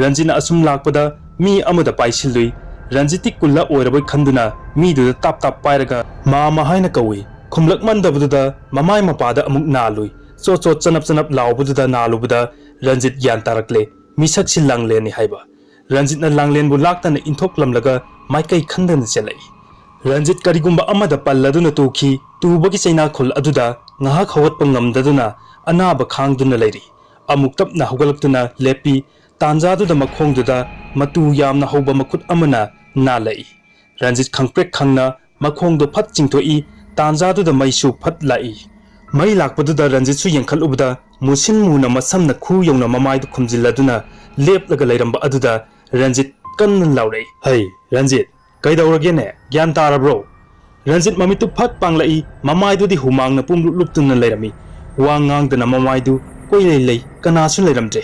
ꯔꯟꯖꯤꯠꯅ ꯑꯁꯨꯝ ꯂꯥꯛꯄꯗ ꯃꯤ ꯑꯃꯗ ꯄꯥꯏꯁꯤꯜꯂꯨꯏ꯫ ꯔꯟꯖꯤꯠꯇꯤ ꯀꯨꯜꯂ ꯑꯣꯏꯔꯕꯣꯏ ꯈꯟꯗꯨꯅ ꯃꯤꯗꯨꯗ ꯇꯥꯞ ꯇꯥꯞ ꯄꯥꯏꯔꯒ "ꯃꯥꯃ" ꯍꯥꯏꯅ ꯀꯧꯏ꯫ ꯈꯨꯝꯂꯛꯃꯟꯗꯕꯗꯨꯗ ꯃꯃꯥꯏ ꯃꯄꯥꯗ ꯑꯃꯨꯛ ꯅꯥꯜꯂꯨꯏ꯫ ꯆꯣꯠ ꯆꯣꯠ ꯆꯅꯞ ꯆꯅꯞ ꯂꯥꯎꯕꯗꯨꯗ ꯅꯥꯜꯂꯨꯕꯗ ꯔꯟꯖꯤꯠ ꯒ꯭ꯌꯥꯟ ꯇꯥꯔꯛꯂꯦ, ꯃꯤꯁꯛꯁꯤ ꯂꯥꯡꯂꯦꯟꯅꯤ ꯍꯥꯏꯕ꯫ ꯔꯟꯖꯤꯠꯅ ꯂꯥꯡꯂꯦꯟꯕꯨ ꯂꯥꯛꯇꯅ ꯏꯟꯊꯣꯛꯂꯝꯂꯒ ꯃꯥꯏꯀꯩ ꯈꯟꯗꯅ ꯆꯦꯜꯂꯛꯏ꯫ ꯔꯟꯖꯤꯠ ꯀꯔꯤꯒꯨꯝꯕ ꯑꯃꯗ ꯄꯜꯂꯗꯨꯅ ꯇꯨꯈꯤ꯫ ꯇꯨꯕꯒꯤ ꯆꯩꯅꯥꯈꯣꯜ ꯑꯗꯨꯗ ꯉꯥꯏꯍꯥꯛ ꯍꯧꯒꯠꯄ ꯉꯝꯗꯗꯨꯅ ꯑꯅꯥꯕ ꯈꯥꯡꯗꯨꯅ ꯂꯩꯔꯤ꯫ ꯑꯃꯨꯛ ꯇꯞꯅ ꯍꯧꯒꯠꯂꯛꯇꯨꯅ ꯂꯦꯞꯄꯤ꯫ ꯇꯥꯟꯖꯥꯗꯨꯗ ꯃꯈꯣꯡꯗꯨꯗ ꯃꯇꯨ ꯌꯥꯝꯅ ꯍꯧꯕ ꯃꯈꯨꯠ ꯑꯃꯅ ꯅꯥꯜꯂꯛꯏ꯫ ꯔꯟꯖꯤꯠ ꯈꯪꯄ꯭ꯔꯦꯛ ꯈꯪꯅ ꯃꯈꯣꯡꯗꯣ ꯐꯠ ꯆꯤꯡꯊꯣꯛꯏ꯫ ꯇꯥꯟꯖꯥꯗꯨꯗ ꯃꯩꯁꯨ ꯐꯠ ꯂꯥꯛꯏ꯫ ꯃꯩ ꯂꯥꯛꯄꯗꯨꯗ ꯔꯟꯖꯤꯠꯁꯨ ꯌꯦꯡꯈꯠꯂꯨꯕꯗ ꯃꯨꯁꯤꯟ ꯃꯨꯅ ꯃꯁꯝꯅ ꯈꯨ ꯌꯧꯅ ꯃꯃꯥꯏꯗꯨ ꯈꯨꯝꯖꯤꯜꯂꯗꯨꯅ ꯂꯦꯞꯂꯒ ꯂꯩꯔꯝꯕ ꯑꯗꯨꯗ ꯔꯟꯖꯤꯠ ꯀꯟꯅ ꯂꯥꯎꯔꯛꯏ, "ꯍꯩ, ꯔꯟꯖꯤꯠ, ꯀꯩꯗꯧꯔꯒꯦꯅꯦ? ꯒ꯭ꯌꯥꯟ ꯇꯥꯔꯕ꯭ꯔꯣ?" ꯔꯟꯖꯤꯠ ꯃꯃꯤꯠꯇꯨ ꯐꯠ ꯄꯥꯡꯂꯛꯏ꯫ ꯃꯃꯥꯏꯗꯨꯗꯤ ꯍꯨꯃꯥꯡꯅ ꯄꯨꯝꯂꯨꯞ ꯂꯨꯞꯇꯨꯅ ꯂꯩꯔꯝꯃꯤ꯫ ꯋꯥ ꯉꯥꯡꯗꯅ ꯃꯃꯥꯏꯗꯨ ꯀꯣꯏꯂꯩ ꯂꯩ, ꯀꯅꯥꯁꯨ ꯂꯩꯔꯝꯗ꯭ꯔꯦ꯫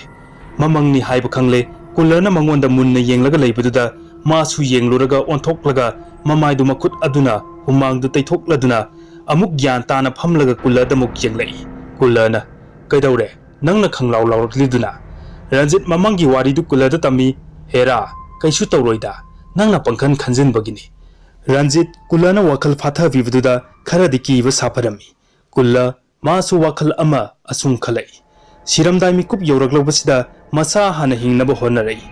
ꯃꯃꯪꯅꯤ ꯍꯥꯏꯕ ꯈꯪꯂꯦ꯫ ꯀꯨꯜꯂꯔꯅ ꯃꯉꯣꯟꯗ ꯃꯨꯟꯅ ꯌꯦꯡꯂꯒ ꯂꯩꯕꯗꯨꯗ ꯃꯥꯁꯨ ꯌꯦꯡꯂꯨꯔꯒ ꯑꯣꯟꯊꯣꯛꯂꯒ ꯃꯃꯥꯏꯗꯨ ꯃꯈꯨꯠ ꯑꯗꯨꯅ ꯍꯨꯃꯥꯡꯗꯨ ꯇꯩꯊꯣꯛꯂꯗꯨꯅ ꯑꯃꯨꯛ ꯒ꯭ꯌꯥꯟ ꯇꯥꯅ ꯐꯝꯂꯒ ꯀꯨꯜꯂꯔꯗ ꯑꯃꯨꯛ ꯌꯦꯡꯂꯛꯏ꯫ ꯀꯨꯜꯂꯔꯅ, "ꯀꯩꯗꯧꯔꯦ? ꯅꯪꯅ ꯈꯪꯂꯥꯎ ꯂꯥꯎꯔꯛꯂꯤꯗꯨꯅ?" ꯔꯟꯖꯤꯠ ꯃꯃꯪꯒꯤ ꯋꯥꯔꯤꯗꯨ ꯀꯨꯜꯂꯔꯗ ꯇꯝꯃꯤ꯫ "ꯍꯦꯔꯥ, ꯀꯩꯁꯨ ꯇꯧꯔꯣꯏꯗ, ꯅꯪꯅ ꯄꯪꯈꯟ ꯈꯟꯖꯤꯟꯕꯒꯤꯅꯤ꯫" ꯔꯟꯖꯤꯠ ꯀꯨꯜꯂꯔꯅ ꯋꯥꯈꯜ ꯐꯥꯊꯕꯤꯕꯗꯨꯗ ꯈꯔꯗꯤ ꯀꯤꯕ ꯁꯥꯐꯔꯝꯃꯤ꯫ ꯀꯨꯜꯂ ꯃꯥꯁꯨ ꯋꯥꯈꯜ ꯑꯃ ꯑꯁꯨꯝ ꯈꯜꯂꯛꯏ꯫ ꯁꯤꯔꯝꯗꯥꯏ ꯃꯤꯀꯨꯞ ꯌꯧꯔꯛꯂꯕꯁꯤꯗ ꯃꯁꯥ ꯍꯥꯟꯅ ꯍꯤꯡꯅꯕ ꯍꯣꯠꯅꯔꯛꯏ꯫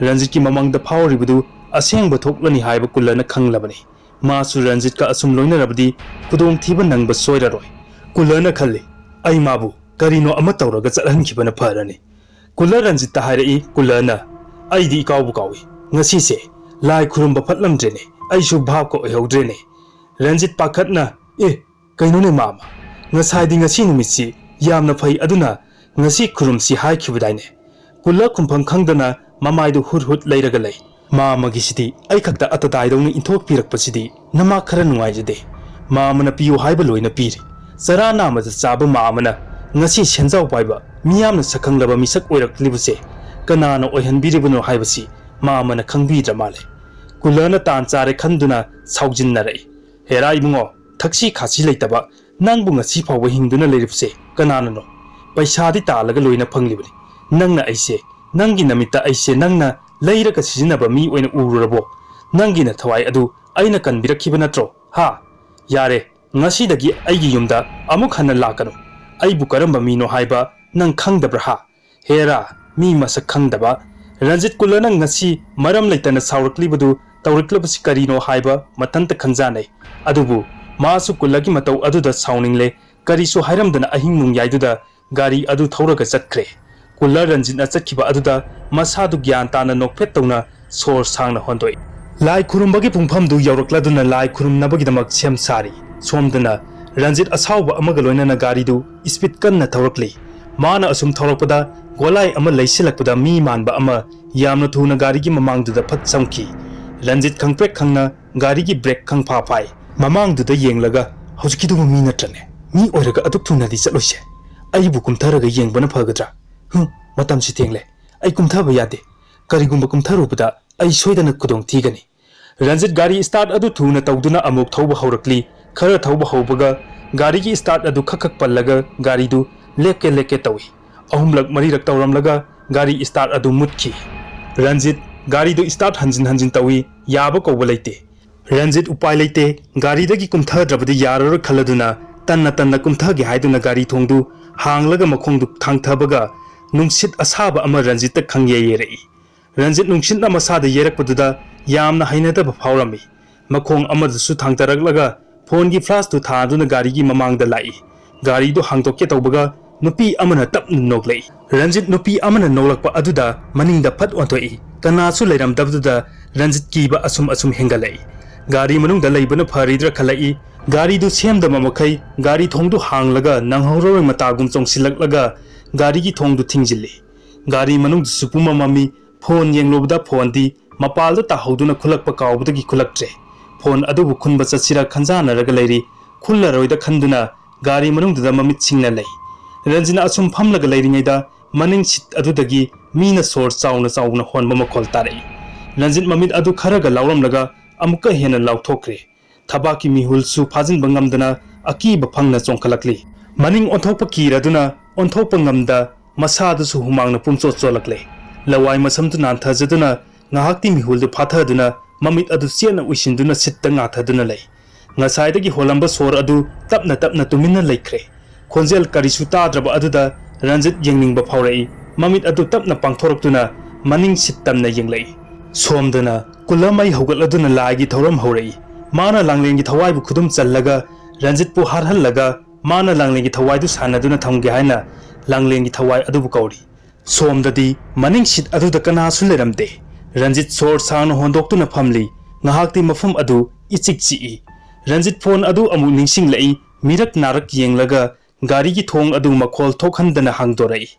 ꯔꯟꯖꯤꯠꯀꯤ ꯃꯃꯥꯡꯗ ꯐꯥꯎꯔꯤꯕꯗꯨ ꯑꯁꯦꯡꯕ ꯊꯣꯛꯂꯅꯤ ꯍꯥꯏꯕ ꯀꯨꯜꯂꯔꯅ ꯈꯪꯂꯕꯅꯤ꯫ ꯃꯥꯁꯨ ꯔꯟꯖꯤꯠꯀ ꯑꯁꯨꯝ ꯂꯣꯏꯅꯔꯕꯗꯤ ꯈꯨꯗꯣꯡꯊꯤꯕ ꯅꯪꯕ ꯁꯣꯏꯔꯔꯣꯏ꯫ ꯀꯨꯜꯂꯔꯅ ꯈꯜꯂꯤ, "ꯑꯩ ꯃꯥꯕꯨ ꯀꯔꯤꯅꯣ ꯑꯃ ꯇꯧꯔꯒ ꯆꯠꯍꯟꯈꯤꯕꯅ ꯐꯔꯅꯤ꯫" ꯀꯨꯜꯂꯔ ꯔꯟꯖꯤꯠꯇ ꯍꯥꯏꯔꯛꯏ꯫ ꯀꯨꯜꯂꯔꯅ, "ꯑꯩꯗꯤ ꯏꯀꯥꯎꯕꯨ ꯀꯥꯎꯏ꯫ ꯉꯁꯤꯁꯦ ꯂꯥꯏ ꯈꯨꯔꯨꯝꯕ ꯐꯠꯂꯝꯗ꯭ꯔꯦꯅꯦ꯫ ꯑꯩꯁꯨ ꯚꯥꯞꯀ ꯑꯣꯏꯍꯧꯗ꯭ꯔꯦꯅꯦ꯫" ꯔꯟꯖꯤꯠ ꯄꯥꯈꯠꯅ, "ꯑꯦ, "ꯀꯩꯅꯣꯅꯦ ꯃꯥꯃ, ꯉꯁꯥꯏꯗꯤ ꯉꯁꯤ ꯅꯨꯃꯤꯠꯁꯤ ꯌꯥꯝꯅ ꯐꯩ, ꯑꯗꯨꯅ ꯉꯁꯤ ꯈꯨꯔꯨꯝꯁꯤ ꯍꯥꯏꯈꯤꯕꯗꯥꯏꯅꯦ?" ꯀꯨꯜꯂ ꯈꯨꯝꯐꯝ ꯈꯪꯗꯅ ꯃꯃꯥꯏꯗꯨ ꯍꯨꯠ ꯍꯨꯠ ꯂꯩꯔꯒ ꯂꯩ꯫ "ꯃꯥꯃꯒꯤꯁꯤꯗꯤ ꯑꯩ ꯈꯛꯇ ꯑꯇꯗꯥꯏꯗꯧꯅ ꯏꯟꯊꯣꯛꯄꯤꯔꯛꯄꯁꯤꯗꯤ ꯅꯃꯥ ꯈꯔ ꯅꯨꯡꯉꯥꯏꯖꯗꯦ꯫ ꯃꯥꯃꯅ ꯄꯤꯌꯨ ꯍꯥꯏꯕ ꯂꯣꯏꯅ ꯄꯤꯔꯤ꯫ ꯆꯔꯥ ꯅꯥꯝꯃꯗ ꯆꯥꯕ ꯃꯥꯃꯅ ꯉꯁꯤ ꯁꯦꯟꯖꯥꯎ ꯄꯥꯏꯕ, ꯃꯤꯌꯥꯝꯅ ꯁꯛꯈꯪꯂꯕ ꯃꯤꯁꯛ ꯑꯣꯏꯔꯛꯂꯤꯕꯁꯦ ꯀꯅꯥꯅ ꯑꯣꯏꯍꯟꯕꯤꯔꯤꯕꯅꯣ ꯍꯥꯏꯕꯁꯤ ꯃꯥꯃꯅ ꯈꯪꯕꯤꯗ꯭ꯔ ꯃꯥꯜꯂꯦ꯫" ꯀꯨꯜꯂꯅ ꯇꯥꯟ ꯆꯥꯔꯦ ꯈꯟꯗꯨꯅ ꯁꯥꯎꯖꯤꯟꯅꯔꯛꯏ꯫ "ꯍꯦꯔꯥ ꯏꯕꯨꯡꯉꯣ, ꯊꯛꯁꯤ ꯈꯥꯁꯤ ꯂꯩꯇꯕ ꯅꯪꯕꯨ ꯉꯁꯤ ꯐꯥꯎꯕ ꯍꯤꯡꯗꯨꯅ ꯂꯩꯔꯤꯕꯁꯦ ꯀꯅꯥꯅꯅꯣ? ꯄꯩꯁꯥꯗꯤ ꯇꯥꯜꯂꯒ ꯂꯣꯏꯅ ꯐꯪꯂꯤꯕꯅꯤ꯫ ꯅꯪꯅ ꯑꯩꯁꯦ, ꯅꯪꯒꯤ ꯅꯃꯤꯠꯇ ꯑꯩꯁꯦ ꯅꯪꯅ ꯂꯩꯔꯒ ꯁꯤꯖꯤꯟꯅꯕ ꯃꯤ ꯑꯣꯏꯅ ꯎꯔꯨꯔꯕꯣ? ꯅꯪꯒꯤ ꯅꯊꯋꯥꯏ ꯑꯗꯨ ꯑꯩꯅ ꯀꯟꯕꯤꯔꯛꯈꯤꯕ ꯅꯠꯇ꯭ꯔꯣ? ꯍꯥ? ꯌꯥꯔꯦ, ꯉꯁꯤꯗꯒꯤ ꯑꯩꯒꯤ ꯌꯨꯝꯗ ꯑꯃꯨꯛ ꯍꯟꯅ ꯂꯥꯛꯀꯅꯨ꯫ ꯑꯩꯕꯨ ꯀꯔꯝꯕ ꯃꯤꯅꯣ ꯍꯥꯏꯕ ꯅꯪ ꯈꯪꯗꯕ꯭ꯔꯥ ꯍꯥ? ꯍꯦꯔꯥ, ꯃꯤ ꯃꯁꯛ ꯈꯪꯗꯕ!" ꯔꯟꯖꯤꯠ ꯀꯨꯜꯂꯅ ꯉꯁꯤ ꯃꯔꯝ ꯂꯩꯇꯅ ꯁꯥꯎꯔꯛꯂꯤꯕꯗꯨ ꯇꯧꯔꯛꯂꯤꯕꯁꯤ ꯀꯔꯤꯅꯣ ꯍꯥꯏꯕ ꯃꯊꯟꯇ ꯈꯪꯖꯥꯅꯩ꯫ ꯑꯗꯨꯕꯨ ꯃꯥꯁꯨ ꯀꯨꯜꯂꯒꯤ ꯃꯇꯧ ꯑꯗꯨꯗ ꯁꯥꯎꯅꯤꯡꯂꯦ꯫ ꯀꯔꯤꯁꯨ ꯍꯥꯏꯔꯝꯗꯅ ꯑꯍꯤꯡ ꯅꯣꯡꯌꯥꯏꯗꯨꯗ ꯒꯥꯔꯤ ꯑꯗꯨ ꯊꯧꯔꯒ ꯆꯠꯈ꯭ꯔꯦ꯫ ꯀꯨꯜꯂ ꯔꯟꯖꯤꯠꯅ ꯆꯠꯈꯤꯕ ꯑꯗꯨꯗ ꯃꯁꯥꯗꯨ ꯒ꯭ꯌꯥꯟ ꯇꯥꯅ ꯅꯣꯛꯐꯦꯠ ꯇꯧꯅ ꯁꯣꯔ ꯁꯥꯡꯅ ꯍꯣꯟꯗꯣꯛꯏ꯫ ꯂꯥꯏ ꯈꯨꯔꯨꯝꯕꯒꯤ ꯄꯨꯡꯐꯝꯗꯨ ꯌꯧꯔꯛꯂꯗꯨꯅ ꯂꯥꯏ ꯈꯨꯔꯨꯝꯅꯕꯒꯤꯗꯃꯛ ꯁꯦꯝ ꯁꯥꯔꯤ꯫ ꯁꯣꯝꯗꯅ ꯔꯟꯖꯤꯠ ꯑꯁꯥꯎꯕ ꯑꯃꯒ ꯂꯣꯏꯅꯅ ꯒꯥꯔꯤꯗꯨ ꯏꯁꯄꯤꯠ ꯀꯟꯅ ꯊꯧꯔꯛꯂꯤ꯫ ꯃꯥꯅ ꯑꯁꯨꯝ ꯊꯧꯔꯛꯄꯗ ꯒꯣꯂꯥꯏ ꯑꯃ ꯂꯩꯁꯤꯜꯂꯛꯄꯗ ꯃꯤ ꯃꯥꯟꯕ ꯑꯃ ꯌꯥꯝꯅ ꯊꯨꯅ ꯒꯥꯔꯤꯒꯤ ꯃꯃꯥꯡꯗꯨꯗ ꯐꯠ ꯆꯪꯈꯤ꯫ ꯔꯟꯖꯤꯠ ꯈꯪꯄ꯭ꯔꯦꯛ ꯈꯪꯅ ꯒꯥꯔꯤꯒꯤ ꯕ꯭ꯔꯦꯛ ꯈꯪꯐꯥ ꯐꯥꯏ꯫ ꯃꯃꯥꯡꯗꯨꯗ ꯌꯦꯡꯂꯒ, "ꯍꯧꯖꯤꯛꯀꯤꯗꯨꯕꯨ ꯃꯤ ꯅꯠꯇ꯭ꯔꯅꯦ? ꯃꯤ ꯑꯣꯏꯔꯒ ꯑꯗꯨꯛ ꯊꯨꯅꯗꯤ ꯆꯠꯂꯣꯏꯁꯦ꯫ ꯑꯩꯕꯨ ꯀꯨꯝꯊꯔꯒ ꯌꯦꯡꯕꯅ ꯐꯒꯗ꯭ꯔꯥ? ꯍꯨꯝ, ꯃꯇꯝꯁꯤ ꯊꯦꯡꯂꯦ꯫ ꯑꯩ ꯀꯨꯝꯊꯕ ꯌꯥꯗꯦ꯫ ꯀꯔꯤꯒꯨꯝꯕ ꯀꯨꯝꯊꯔꯨꯕꯗ ꯑꯩ ꯁꯣꯏꯗꯅ ꯈꯨꯗꯣꯡ ꯊꯤꯒꯅꯤ꯫" ꯔꯟꯖꯤꯠ ꯒꯥꯔꯤ ꯁ꯭ꯇꯥꯔꯠ ꯑꯗꯨ ꯊꯨꯅ ꯇꯧꯗꯨꯅ ꯑꯃꯨꯛ ꯊꯧꯕ ꯍꯧꯔꯛꯂꯤ꯫ ꯈꯔ ꯊꯧꯕ ꯍꯧꯕꯒ ꯒꯥꯔꯤꯒꯤ ꯁ꯭ꯇꯥꯔꯠ ꯑꯗꯨ ꯈꯛ ꯈꯛ ꯄꯜꯂꯒ ꯒꯥꯔꯤꯗꯨ ꯂꯦꯛꯀꯦ ꯂꯦꯛꯀꯦ ꯇꯧꯏ꯫ ꯑꯍꯨꯝꯂꯛ ꯃꯔꯤꯔꯛ ꯇꯧꯔꯝꯂꯒ ꯒꯥꯔꯤ ꯁ꯭ꯇꯥꯔꯠ ꯑꯗꯨ ꯃꯨꯠꯈꯤ꯫ ꯔꯟꯖꯤꯠ ꯒꯥꯔꯤꯗꯨ ꯁ꯭ꯇꯥꯔꯠ ꯍꯟꯖꯤꯟ ꯍꯟꯖꯤꯟ ꯇꯧꯏ꯫ ꯌꯥꯕ ꯀꯧꯕ ꯂꯩꯇꯦ꯫ ꯔꯟꯖꯤꯠ ꯎꯄꯥꯏ ꯂꯩꯇꯦ꯫ ꯒꯥꯔꯤꯗꯒꯤ ꯀꯨꯝꯊꯗ꯭ꯔꯕꯗꯤ ꯌꯥꯔꯔꯣꯏ ꯈꯜꯂꯗꯨꯅ ꯇꯟꯅ ꯇꯟꯅ ꯀꯨꯝꯊꯒꯦ ꯍꯥꯏꯗꯨꯅ ꯒꯥꯔꯤ ꯊꯣꯡꯗꯨ ꯍꯥꯡꯂꯒ ꯃꯈꯣꯡꯗꯨ ꯊꯥꯡꯊꯕꯒ ꯅꯨꯡꯁꯤꯠ ꯑꯁꯥꯕ ꯑꯃ ꯔꯟꯖꯤꯠꯇ ꯈꯪꯌꯩ ꯌꯩꯔꯛꯏ꯫ ꯔꯟꯖꯤꯠ ꯅꯨꯡꯁꯤꯠꯅ ꯃꯁꯥꯗ ꯌꯩꯔꯛꯄꯗꯨꯗ ꯌꯥꯝꯅ ꯍꯩꯅꯗꯕ ꯐꯥꯎꯔꯝꯃꯤ꯫ ꯃꯈꯣꯡ ꯑꯃꯗꯁꯨ ꯊꯥꯡꯊꯔꯛꯂꯒ ꯐꯣꯟꯒꯤ ꯐ꯭ꯂꯥꯁꯇꯨ ꯊꯥꯗꯨꯅ ꯒꯥꯔꯤꯒꯤ ꯃꯃꯥꯡꯗ ꯂꯥꯛꯏ꯫ ꯒꯥꯔꯤꯗꯨ ꯍꯥꯡꯗꯣꯛꯀꯦ ꯇꯧꯕꯒ ꯅꯨꯄꯤ ꯑꯃꯅ ꯇꯞꯅ ꯅꯣꯛꯂꯛꯏ꯫ ꯔꯟꯖꯤꯠ ꯅꯨꯄꯤ ꯑꯃꯅ ꯅꯣꯛꯂꯛꯄ ꯑꯗꯨꯗ ꯃꯅꯤꯡꯗ ꯐꯠ ꯑꯣꯟꯊꯣꯛꯏ꯫ ꯀꯅꯥꯁꯨ ꯂꯩꯔꯝꯗꯕꯗꯨꯗ ꯔꯟꯖꯤꯠ ꯀꯤꯕ ꯑꯁꯨꯝ ꯑꯁꯨꯝ ꯍꯦꯟꯒꯠꯂꯛꯏ꯫ ꯒꯥꯔꯤ ꯃꯅꯨꯡꯗ ꯂꯩꯕꯅ ꯐꯔꯤꯗ꯭ꯔꯥ ꯈꯜꯂꯛꯏ꯫ ꯒꯥꯔꯤꯗꯨ ꯁꯦꯝꯗꯕ ꯃꯈꯩ ꯒꯥꯔꯤ ꯊꯣꯡꯗꯨ ꯍꯥꯡꯂꯒ ꯅꯪꯍꯧꯔꯔꯣꯏ ꯃꯇꯥꯒꯨꯝ ꯆꯣꯡꯁꯤꯜꯂꯛꯂꯒ ꯒꯥꯔꯤꯒꯤ ꯊꯣꯡꯗꯨ ꯊꯤꯡꯖꯤꯜꯂꯤ꯫ ꯒꯥꯔꯤ ꯃꯅꯨꯡꯗꯨꯁꯨ ꯄꯨꯝꯃꯝ ꯃꯝꯃꯤ꯫ ꯐꯣꯟ ꯌꯦꯡꯂꯨꯕꯗ ꯐꯣꯟꯗꯤ ꯃꯄꯥꯜꯗ ꯇꯥꯍꯧꯗꯨꯅ ꯈꯨꯜꯂꯛꯄ ꯀꯥꯎꯕꯗꯒꯤ ꯈꯨꯜꯂꯛꯇ꯭ꯔꯦ꯫ ꯐꯣꯟ ꯑꯗꯨꯕꯨ ꯈꯨꯟꯕ ꯆꯠꯁꯤꯔ ꯈꯟꯖꯥꯟꯅꯔꯒ ꯂꯩꯔꯤ꯫ ꯈꯨꯜꯂꯔꯣꯏꯗ ꯈꯟꯗꯨꯅ ꯒꯥꯔꯤ ꯃꯅꯨꯡꯗꯨꯗ ꯃꯃꯤꯠ ꯁꯤꯡꯅ ꯂꯩ꯫ ꯔꯟꯖꯤꯠꯅ ꯑꯁꯨꯝ ꯐꯝꯂꯒ ꯂꯩꯔꯤꯉꯩꯗ ꯃꯅꯤꯡ ꯁꯤꯠ ꯑꯗꯨꯗꯒꯤ ꯃꯤꯅ ꯁꯣꯔ ꯆꯥꯎꯅ ꯆꯥꯎꯅ ꯍꯣꯟꯕ ꯃꯈꯣꯜ ꯇꯥꯔꯛꯏ꯫ ꯔꯟꯖꯤꯠ ꯃꯃꯤꯠ ꯑꯗꯨ ꯈꯔꯒ ꯂꯥꯎꯔꯝꯂꯒ ꯑꯃꯨꯛꯀ ꯍꯦꯟꯅ ꯂꯥꯎꯊꯣꯛꯈ꯭ꯔꯦ꯫ ꯊꯕꯥꯛꯀꯤ ꯃꯤꯍꯨꯜꯁꯨ ꯐꯥꯖꯤꯟꯕ ꯉꯝꯗꯅ ꯑꯀꯤꯕ ꯐꯪꯅ ꯆꯣꯡꯈꯠꯂꯛꯂꯤ꯫ ꯃꯅꯤꯡ ꯑꯣꯟꯊꯣꯛꯄ ꯀꯤꯔꯗꯨꯅ ꯑꯣꯟꯊꯣꯛꯄ ꯉꯝꯗ ꯃꯁꯥꯗꯨꯁꯨ ꯍꯨꯃꯥꯡꯅ ꯄꯨꯝꯆꯣꯠ ꯆꯣꯠꯂꯛꯂꯦ꯫ ꯂꯋꯥꯏ ꯃꯁꯝꯗꯨ ꯅꯥꯟꯊꯖꯗꯨꯅ ꯉꯥꯏꯍꯥꯛꯇꯤ ꯃꯤꯍꯨꯜꯗꯨ ꯐꯥꯊꯗꯨꯅ ꯃꯃꯤꯠ ꯑꯗꯨ ꯆꯦꯠꯅ ꯎꯏꯁꯤꯟꯗꯨꯅ ꯁꯤꯠꯇ ꯉꯥꯊꯗꯨꯅ ꯂꯩ꯫ ꯉꯁꯥꯏꯗꯒꯤ ꯍꯣꯜꯂꯝꯕ ꯁꯣꯔ ꯑꯗꯨ ꯇꯞꯅ ꯇꯞꯅ ꯇꯨꯃꯤꯟꯅ ꯂꯩꯈ꯭ꯔꯦ꯫ ꯈꯣꯟꯖꯦꯜ ꯀꯔꯤꯁꯨ ꯇꯥꯗ꯭ꯔꯕ ꯑꯗꯨꯗ ꯔꯟꯖꯤꯠ ꯌꯦꯡꯅꯤꯡꯕ ꯐꯥꯎꯔꯛꯏ꯫ ꯃꯃꯤꯠ ꯑꯗꯨ ꯇꯞꯅ ꯄꯥꯡꯊꯣꯔꯛꯇꯨꯅ ꯃꯅꯤꯡ ꯁꯤꯠ ꯇꯝꯅ ꯌꯦꯡꯂꯛꯏ꯫ ꯁꯣꯝꯗꯅ ꯀꯨꯜꯂ ꯃꯩ ꯍꯧꯒꯠꯂꯗꯨꯅ ꯂꯥꯏꯒꯤ ꯊꯧꯔꯝ ꯍꯧꯔꯛꯏ꯫ ꯃꯥꯅ ꯂꯥꯡꯂꯦꯟꯒꯤ ꯊꯋꯥꯏꯕꯨ ꯈꯨꯗꯨꯝ ꯆꯜꯂꯒ ꯔꯟꯖꯤꯠꯄꯨ ꯍꯥꯠꯍꯜꯂꯒ ꯃꯥꯅ ꯂꯥꯡꯂꯦꯟꯒꯤ ꯊꯋꯥꯏꯗꯨ ꯁꯥꯟꯅꯗꯨꯅ ꯊꯝꯒꯦ ꯍꯥꯏꯅ ꯂꯥꯡꯂꯦꯟꯒꯤ ꯊꯋꯥꯏ ꯑꯗꯨꯕꯨ ꯀꯧꯔꯤ꯫ ꯁꯣꯝꯗꯗꯤ ꯃꯅꯤꯡ ꯁꯤꯠ ꯑꯗꯨꯗ ꯀꯅꯥꯁꯨ ꯂꯩꯔꯝꯗꯦ꯫ ꯔꯟꯖꯤꯠ ꯁꯣꯔ ꯁꯥꯡꯅ ꯍꯣꯟꯗꯣꯛꯇꯨꯅ ꯐꯝꯂꯤ꯫ ꯉꯥꯏꯍꯥꯛꯇꯤ ꯃꯐꯝ ꯑꯗꯨ ꯏꯆꯤꯛ ꯆꯤꯛꯏ꯫ ꯔꯟꯖꯤꯠ ꯐꯣꯟ ꯑꯗꯨ ꯑꯃꯨꯛ ꯅꯤꯡꯁꯤꯡꯂꯛꯏ꯫ ꯃꯤꯔꯛ ꯅꯥꯔꯛ ꯌꯦꯡꯂꯒ ꯒꯥꯔꯤꯒꯤ ꯊꯣꯡ ꯑꯗꯨ ꯃꯈꯣꯜ ꯊꯣꯛꯍꯟꯗꯅ ꯍꯥꯡꯗꯣꯔꯛꯏ꯫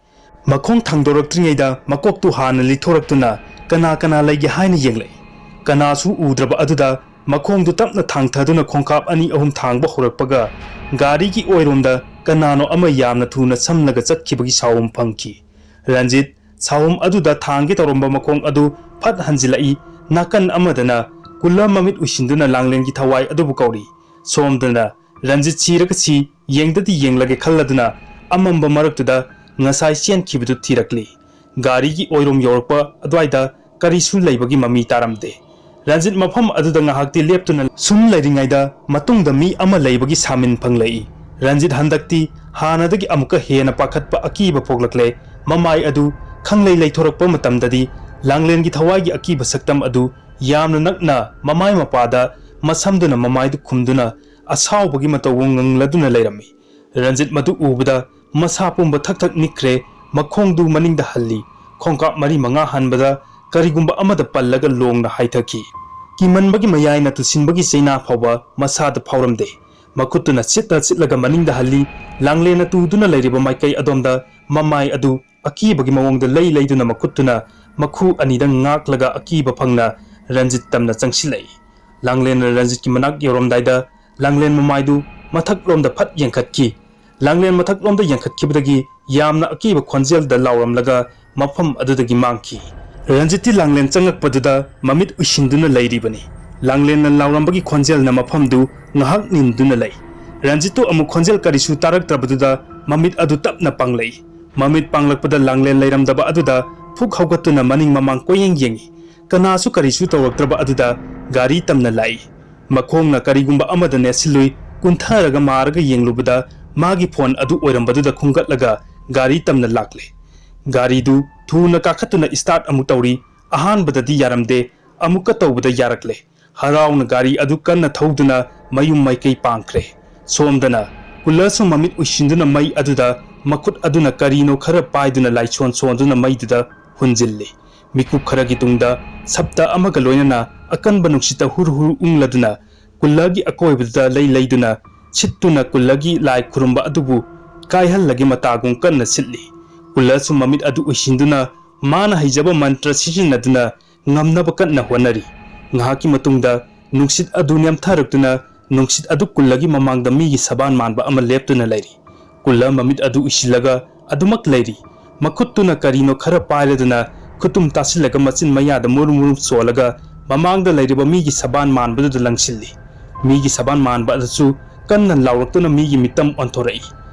ꯃꯈꯣꯡ ꯊꯥꯡꯗꯣꯔꯛꯇ꯭ꯔꯤꯉꯩꯗ ꯃꯀꯣꯛꯇꯨ ꯍꯥꯟꯅ ꯂꯤꯊꯣꯔꯛꯇꯨꯅ ꯀꯅꯥ ꯀꯅꯥ ꯂꯩꯒꯦ ꯍꯥꯏꯅ ꯌꯦꯡꯂꯛꯏ꯫ ꯀꯅꯥꯁꯨ ꯎꯗ꯭ꯔꯕ ꯑꯗꯨꯗ ꯃꯈꯣꯡꯗꯨ ꯇꯞꯅ ꯊꯥꯡꯊꯗꯨꯅ ꯈꯣꯡꯀꯥꯞ ꯑꯅꯤ ꯑꯍꯨꯝ ꯊꯥꯡꯕ ꯍꯧꯔꯛꯄꯒ ꯒꯥꯔꯤꯒꯤ ꯑꯣꯏꯔꯣꯝꯗ ꯀꯅꯥꯅꯣ ꯑꯃ ꯌꯥꯝꯅ ꯊꯨꯅ ꯁꯝꯂꯒ ꯆꯠꯈꯤꯕꯒꯤ ꯁꯥꯎꯝ ꯐꯪꯈꯤ꯫ ꯔꯟꯖꯤꯠ ꯁꯥꯎꯝ ꯑꯗꯨꯗ ꯊꯥꯡꯒꯦ ꯇꯧꯔꯝꯕ ꯃꯈꯣꯡ ꯑꯗꯨ ꯐꯠ ꯍꯟꯖꯤꯜꯂꯛꯏ꯫ ꯅꯥꯀꯟ ꯑꯃꯗꯅ ꯀꯨꯜꯂ ꯃꯃꯤꯠ ꯎꯏꯁꯤꯟꯗꯨꯅ ꯂꯥꯡꯂꯦꯟꯒꯤ ꯊꯋꯥꯏ ꯑꯗꯨꯕꯨ ꯀꯧꯔꯤ꯫ ꯁꯣꯝꯗꯅ ꯔꯟꯖꯤꯠ ꯁꯤꯔꯒ ꯁꯤ, ꯌꯦꯡꯗꯗꯤ ꯌꯦꯡꯂꯒꯦ ꯈꯜꯂꯗꯨꯅ ꯑꯃꯝꯕ ꯃꯔꯛꯇꯨꯗ ꯉꯁꯥꯏ ꯆꯦꯟꯈꯤꯕꯗꯨ ꯊꯤꯔꯛꯂꯤ꯫ ꯒꯥꯔꯤꯒꯤ ꯑꯣꯏꯔꯣꯝ ꯌꯧꯔꯛꯄ ꯑꯗꯨꯋꯥꯏꯗ ꯀꯔꯤꯁꯨ ꯂꯩꯕꯒꯤ ꯃꯃꯤ ꯇꯥꯔꯝꯗꯦ꯫ ꯔꯟꯖꯤꯠ ꯃꯐꯝ ꯑꯗꯨꯗ ꯉꯥꯏꯍꯥꯛꯇꯤ ꯂꯦꯞꯇꯨꯅ ꯁꯨꯝ ꯂꯩꯔꯤꯉꯩꯗ ꯃꯇꯨꯡꯗ ꯃꯤ ꯑꯃ ꯂꯩꯕꯒꯤ ꯁꯥꯃꯤꯟ ꯐꯪꯂꯛꯏ꯫ ꯔꯟꯖꯤꯠ ꯍꯟꯗꯛꯇꯤ ꯍꯥꯟꯅꯗꯒꯤ ꯑꯃꯨꯛꯀ ꯍꯦꯟꯅ ꯄꯥꯈꯠꯄ ꯑꯀꯤꯕ ꯄꯣꯛꯂꯛꯂꯦ꯫ ꯃꯃꯥꯏ ꯑꯗꯨ ꯈꯪꯂꯩ ꯂꯩꯊꯣꯔꯛꯄ ꯃꯇꯝꯗꯗꯤ ꯂꯥꯡꯂꯦꯟꯒꯤ ꯊꯋꯥꯏꯒꯤ ꯑꯀꯤꯕ ꯁꯛꯇꯝ ꯑꯗꯨ ꯌꯥꯝꯅ ꯅꯛꯅ ꯃꯃꯥꯏ ꯃꯄꯥꯗ ꯃꯁꯝꯗꯨꯅ ꯃꯃꯥꯏꯗꯨ ꯈꯨꯝꯗꯨꯅ ꯑꯁꯥꯎꯕꯒꯤ ꯃꯇꯧꯕꯨ ꯉꯪꯂꯗꯨꯅ ꯂꯩꯔꯝꯃꯤ꯫ ꯔꯟꯖꯤꯠ ꯃꯗꯨ ꯎꯕꯗ ꯃꯁꯥ ꯄꯨꯝꯕ ꯊꯛ ꯊꯛ ꯅꯤꯛꯈ꯭ꯔꯦ꯫ ꯃꯈꯣꯡꯗꯨ ꯃꯅꯤꯡꯗ ꯍꯜꯂꯤ꯫ ꯈꯣꯡꯀꯥꯞ ꯃꯔꯤ ꯃꯉꯥ ꯍꯟꯕꯗ ꯀꯔꯤꯒꯨꯝꯕ ꯑꯃꯗ ꯄꯜꯂꯒ ꯂꯣꯡꯅ ꯍꯥꯏꯊꯈꯤ꯫ ꯀꯤꯃꯟꯕꯒꯤ ꯃꯌꯥꯏꯅ ꯇꯨꯁꯤꯟꯕꯒꯤ ꯆꯩꯅꯥ ꯐꯥꯎꯕ ꯃꯁꯥꯗ ꯐꯥꯎꯔꯝꯗꯦ꯫ ꯃꯈꯨꯠꯇꯨꯅ ꯁꯤꯠꯅ ꯁꯤꯠꯂꯒ ꯃꯅꯤꯡꯗ ꯍꯜꯂꯤ꯫ ꯂꯥꯡꯂꯦꯟꯅ ꯇꯨꯗꯨꯅ ꯂꯩꯔꯤꯕ ꯃꯥꯏꯀꯩ ꯑꯗꯣꯝꯗ ꯃꯃꯥꯏ ꯑꯗꯨ ꯑꯀꯤꯕꯒꯤ ꯃꯑꯣꯡꯗ ꯂꯩ ꯂꯩꯗꯨꯅ ꯃꯈꯨꯠꯇꯨꯅ ꯃꯈꯨ ꯑꯅꯤꯗ ꯉꯥꯛꯂꯒ ꯑꯀꯤꯕ ꯐꯪꯅ ꯔꯟꯖꯤꯠ ꯇꯝꯅ ꯆꯪꯁꯤꯜꯂꯛꯏ꯫ ꯂꯥꯡꯂꯦꯟꯅ ꯔꯟꯖꯤꯠꯀꯤ ꯃꯅꯥꯛ ꯌꯧꯔꯝꯗꯥꯏꯗ ꯂꯥꯡꯂꯦꯟ ꯃꯃꯥꯏꯗꯨ ꯃꯊꯛꯂꯣꯝꯗ ꯐꯠ ꯌꯦꯡꯈꯠꯈꯤ꯫ ꯂꯥꯡꯂꯦꯟ ꯃꯊꯛꯂꯣꯝꯗ ꯌꯦꯡꯈꯠꯈꯤꯕꯗꯒꯤ ꯌꯥꯝꯅ ꯑꯀꯤꯕ ꯈꯣꯟꯖꯦꯜꯗ ꯂꯥꯎꯔꯝꯂꯒ ꯃꯐꯝ ꯑꯗꯨꯗꯒꯤ ꯃꯥꯡꯈꯤ꯫ ꯔꯟꯖꯤꯠꯇꯤ ꯂꯥꯡꯂꯦꯟ ꯆꯪꯉꯛꯄꯗꯨꯗ ꯃꯃꯤꯠ ꯎꯏꯁꯤꯟꯗꯨꯅ ꯂꯩꯔꯤꯕꯅꯤ꯫ ꯂꯥꯡꯂꯦꯟꯅ ꯂꯥꯎꯔꯝꯕꯒꯤ ꯈꯣꯟꯖꯦꯜꯅ ꯃꯐꯝꯗꯨ ꯉꯥꯏꯍꯥꯛ ꯅꯤꯟꯗꯨꯅ ꯂꯩ꯫ ꯔꯟꯖꯤꯠꯇꯨ ꯑꯃꯨꯛ ꯈꯣꯟꯖꯦꯜ ꯀꯔꯤꯁꯨ ꯇꯥꯔꯛꯇ꯭ꯔꯕꯗꯨꯗ ꯃꯃꯤꯠ ꯑꯗꯨ ꯇꯞꯅ ꯄꯥꯡꯂꯛꯏ꯫ ꯃꯃꯤꯠ ꯄꯥꯡꯂꯛꯄꯗ ꯂꯥꯡꯂꯦꯟ ꯂꯩꯔꯝꯗꯕ ꯑꯗꯨꯗ ꯐꯨꯛ ꯍꯧꯒꯠꯇꯨꯅ ꯃꯅꯤꯡ ꯃꯃꯥꯡ ꯀꯣꯏꯌꯦꯡ ꯌꯦꯡꯏ꯫ ꯀꯅꯥꯁꯨ ꯀꯔꯤꯁꯨ ꯇꯧꯔꯛꯇ꯭ꯔꯕ ꯑꯗꯨꯗ ꯒꯥꯔꯤ ꯇꯝꯅ ꯂꯥꯛꯏ꯫ ꯃꯈꯣꯡꯅ ꯀꯔꯤꯒꯨꯝꯕ ꯑꯃꯗ ꯅꯦꯠꯁꯤꯜꯂꯨꯏ꯫ ꯀꯨꯟꯊꯔꯒ ꯃꯥꯔꯒ ꯌꯦꯡꯂꯨꯕꯗ ꯃꯥꯒꯤ ꯐꯣꯟ ꯑꯗꯨ ꯑꯣꯏꯔꯝꯕꯗꯨꯗ ꯈꯨꯝꯒꯠꯂꯒ ꯒꯥꯔꯤ ꯇꯝꯅ ꯂꯥꯛꯂꯦ꯫ ꯒꯥꯔꯤꯗꯨ ꯊꯨꯅ ꯀꯥꯈꯠꯇꯨꯅ ꯏꯁꯇꯥꯔꯠ ꯑꯃꯨꯛ ꯇꯧꯔꯤ꯫ ꯑꯍꯥꯟꯕꯗꯗꯤ ꯌꯥꯔꯝꯗꯦ, ꯑꯃꯨꯛꯀ ꯇꯧꯕꯗ ꯌꯥꯔꯛꯂꯦ꯫ ꯍꯔꯥꯎꯅ ꯒꯥꯔꯤ ꯑꯗꯨ ꯀꯟꯅ ꯊꯧꯗꯨꯅ ꯃꯌꯨꯝ ꯃꯥꯏꯀꯩ ꯄꯥꯡꯈ꯭ꯔꯦ꯫ ꯁꯣꯝꯗꯅ ꯀꯨꯜꯂꯔꯁꯨ ꯃꯃꯤꯠ ꯎꯏꯁꯤꯟꯗꯨꯅ ꯃꯩ ꯑꯗꯨꯗ ꯃꯈꯨꯠ ꯑꯗꯨꯅ ꯀꯔꯤꯅꯣ ꯈꯔ ꯄꯥꯏꯗꯨꯅ ꯂꯥꯏꯁꯣꯟ ꯁꯣꯟꯗꯨꯅ ꯃꯩꯗꯨꯗ ꯍꯨꯟꯖꯤꯜꯂꯤ꯫ ꯃꯤꯀꯨꯞ ꯈꯔꯒꯤ ꯇꯨꯡꯗ ꯁꯞꯇ ꯑꯃꯒ ꯂꯣꯏꯅꯅ ꯑꯀꯟꯕ ꯅꯨꯡꯁꯤꯠꯇ ꯍꯨꯔꯨ ꯍꯨꯔꯨ ꯎꯪꯂꯗꯨꯅ ꯀꯨꯜꯂꯔꯒꯤ ꯑꯀꯣꯏꯕꯗꯨꯗ ꯂꯩ ꯂꯩꯗꯨꯅ ꯁꯤꯠꯇꯨꯅ ꯀꯨꯜꯂꯔꯒꯤ ꯂꯥꯏ ꯈꯨꯔꯨꯝꯕ ꯑꯗꯨꯕꯨ ꯀꯥꯏꯍꯜꯂꯒꯦ ꯃꯇꯥꯒꯨꯝ ꯀꯟꯅ ꯁꯤꯠꯂꯤ꯫ ꯀꯨꯜꯂꯔꯁꯨ ꯃꯃꯤꯠ ꯑꯗꯨ ꯎꯏꯁꯤꯟꯗꯨꯅ ꯃꯥꯅ ꯍꯩꯖꯕ ꯃꯟꯇ꯭ꯔ ꯁꯤꯖꯤꯟꯅꯗꯨꯅ ꯉꯝꯅꯕ ꯀꯟꯅ ꯍꯣꯠꯅꯔꯤ꯫ ꯉꯥꯏꯍꯥꯛꯀꯤ ꯃꯇꯨꯡꯗ ꯅꯨꯡꯁꯤꯠ ꯑꯗꯨ ꯅꯦꯝꯊꯔꯛꯇꯨꯅ ꯅꯨꯡꯁꯤꯠ ꯑꯗꯨ ꯀꯨꯜꯂꯒꯤ ꯃꯃꯥꯡꯗ ꯃꯤꯒꯤ ꯁꯕꯥꯟ ꯃꯥꯟꯕ ꯑꯃ ꯂꯦꯞꯇꯨꯅ ꯂꯩꯔꯤ꯫ ꯀꯨꯜꯂ ꯃꯃꯤꯠ ꯑꯗꯨ ꯎꯏꯁꯤꯜꯂꯒ ꯑꯗꯨꯃꯛ ꯂꯩꯔꯤ꯫ ꯃꯈꯨꯠꯇꯨꯅ ꯀꯔꯤꯅꯣ ꯈꯔ ꯄꯥꯏꯔꯗꯨꯅ ꯈꯨꯇꯨꯝ ꯇꯥꯁꯤꯜꯂꯒ ꯃꯆꯤꯟ ꯃꯌꯥꯗ ꯃꯨꯔꯨꯝ ꯃꯨꯔꯨꯝ ꯆꯣꯜꯂꯒ ꯃꯃꯥꯡꯗ ꯂꯩꯔꯤꯕ ꯃꯤꯒꯤ ꯁꯕꯥꯟ ꯃꯥꯟꯕꯗꯨꯗ ꯂꯪꯁꯤꯜꯂꯤ꯫ ꯃꯤꯒꯤ ꯁꯕꯥꯟ ꯃꯥꯟꯕ ꯑꯗꯨꯁꯨ ꯀꯟꯅ ꯂꯥꯎꯔꯛꯇꯨꯅ ꯃꯤꯒꯤ ꯃꯤꯇꯝ ꯑꯣꯟꯊꯣꯔꯛꯏ꯫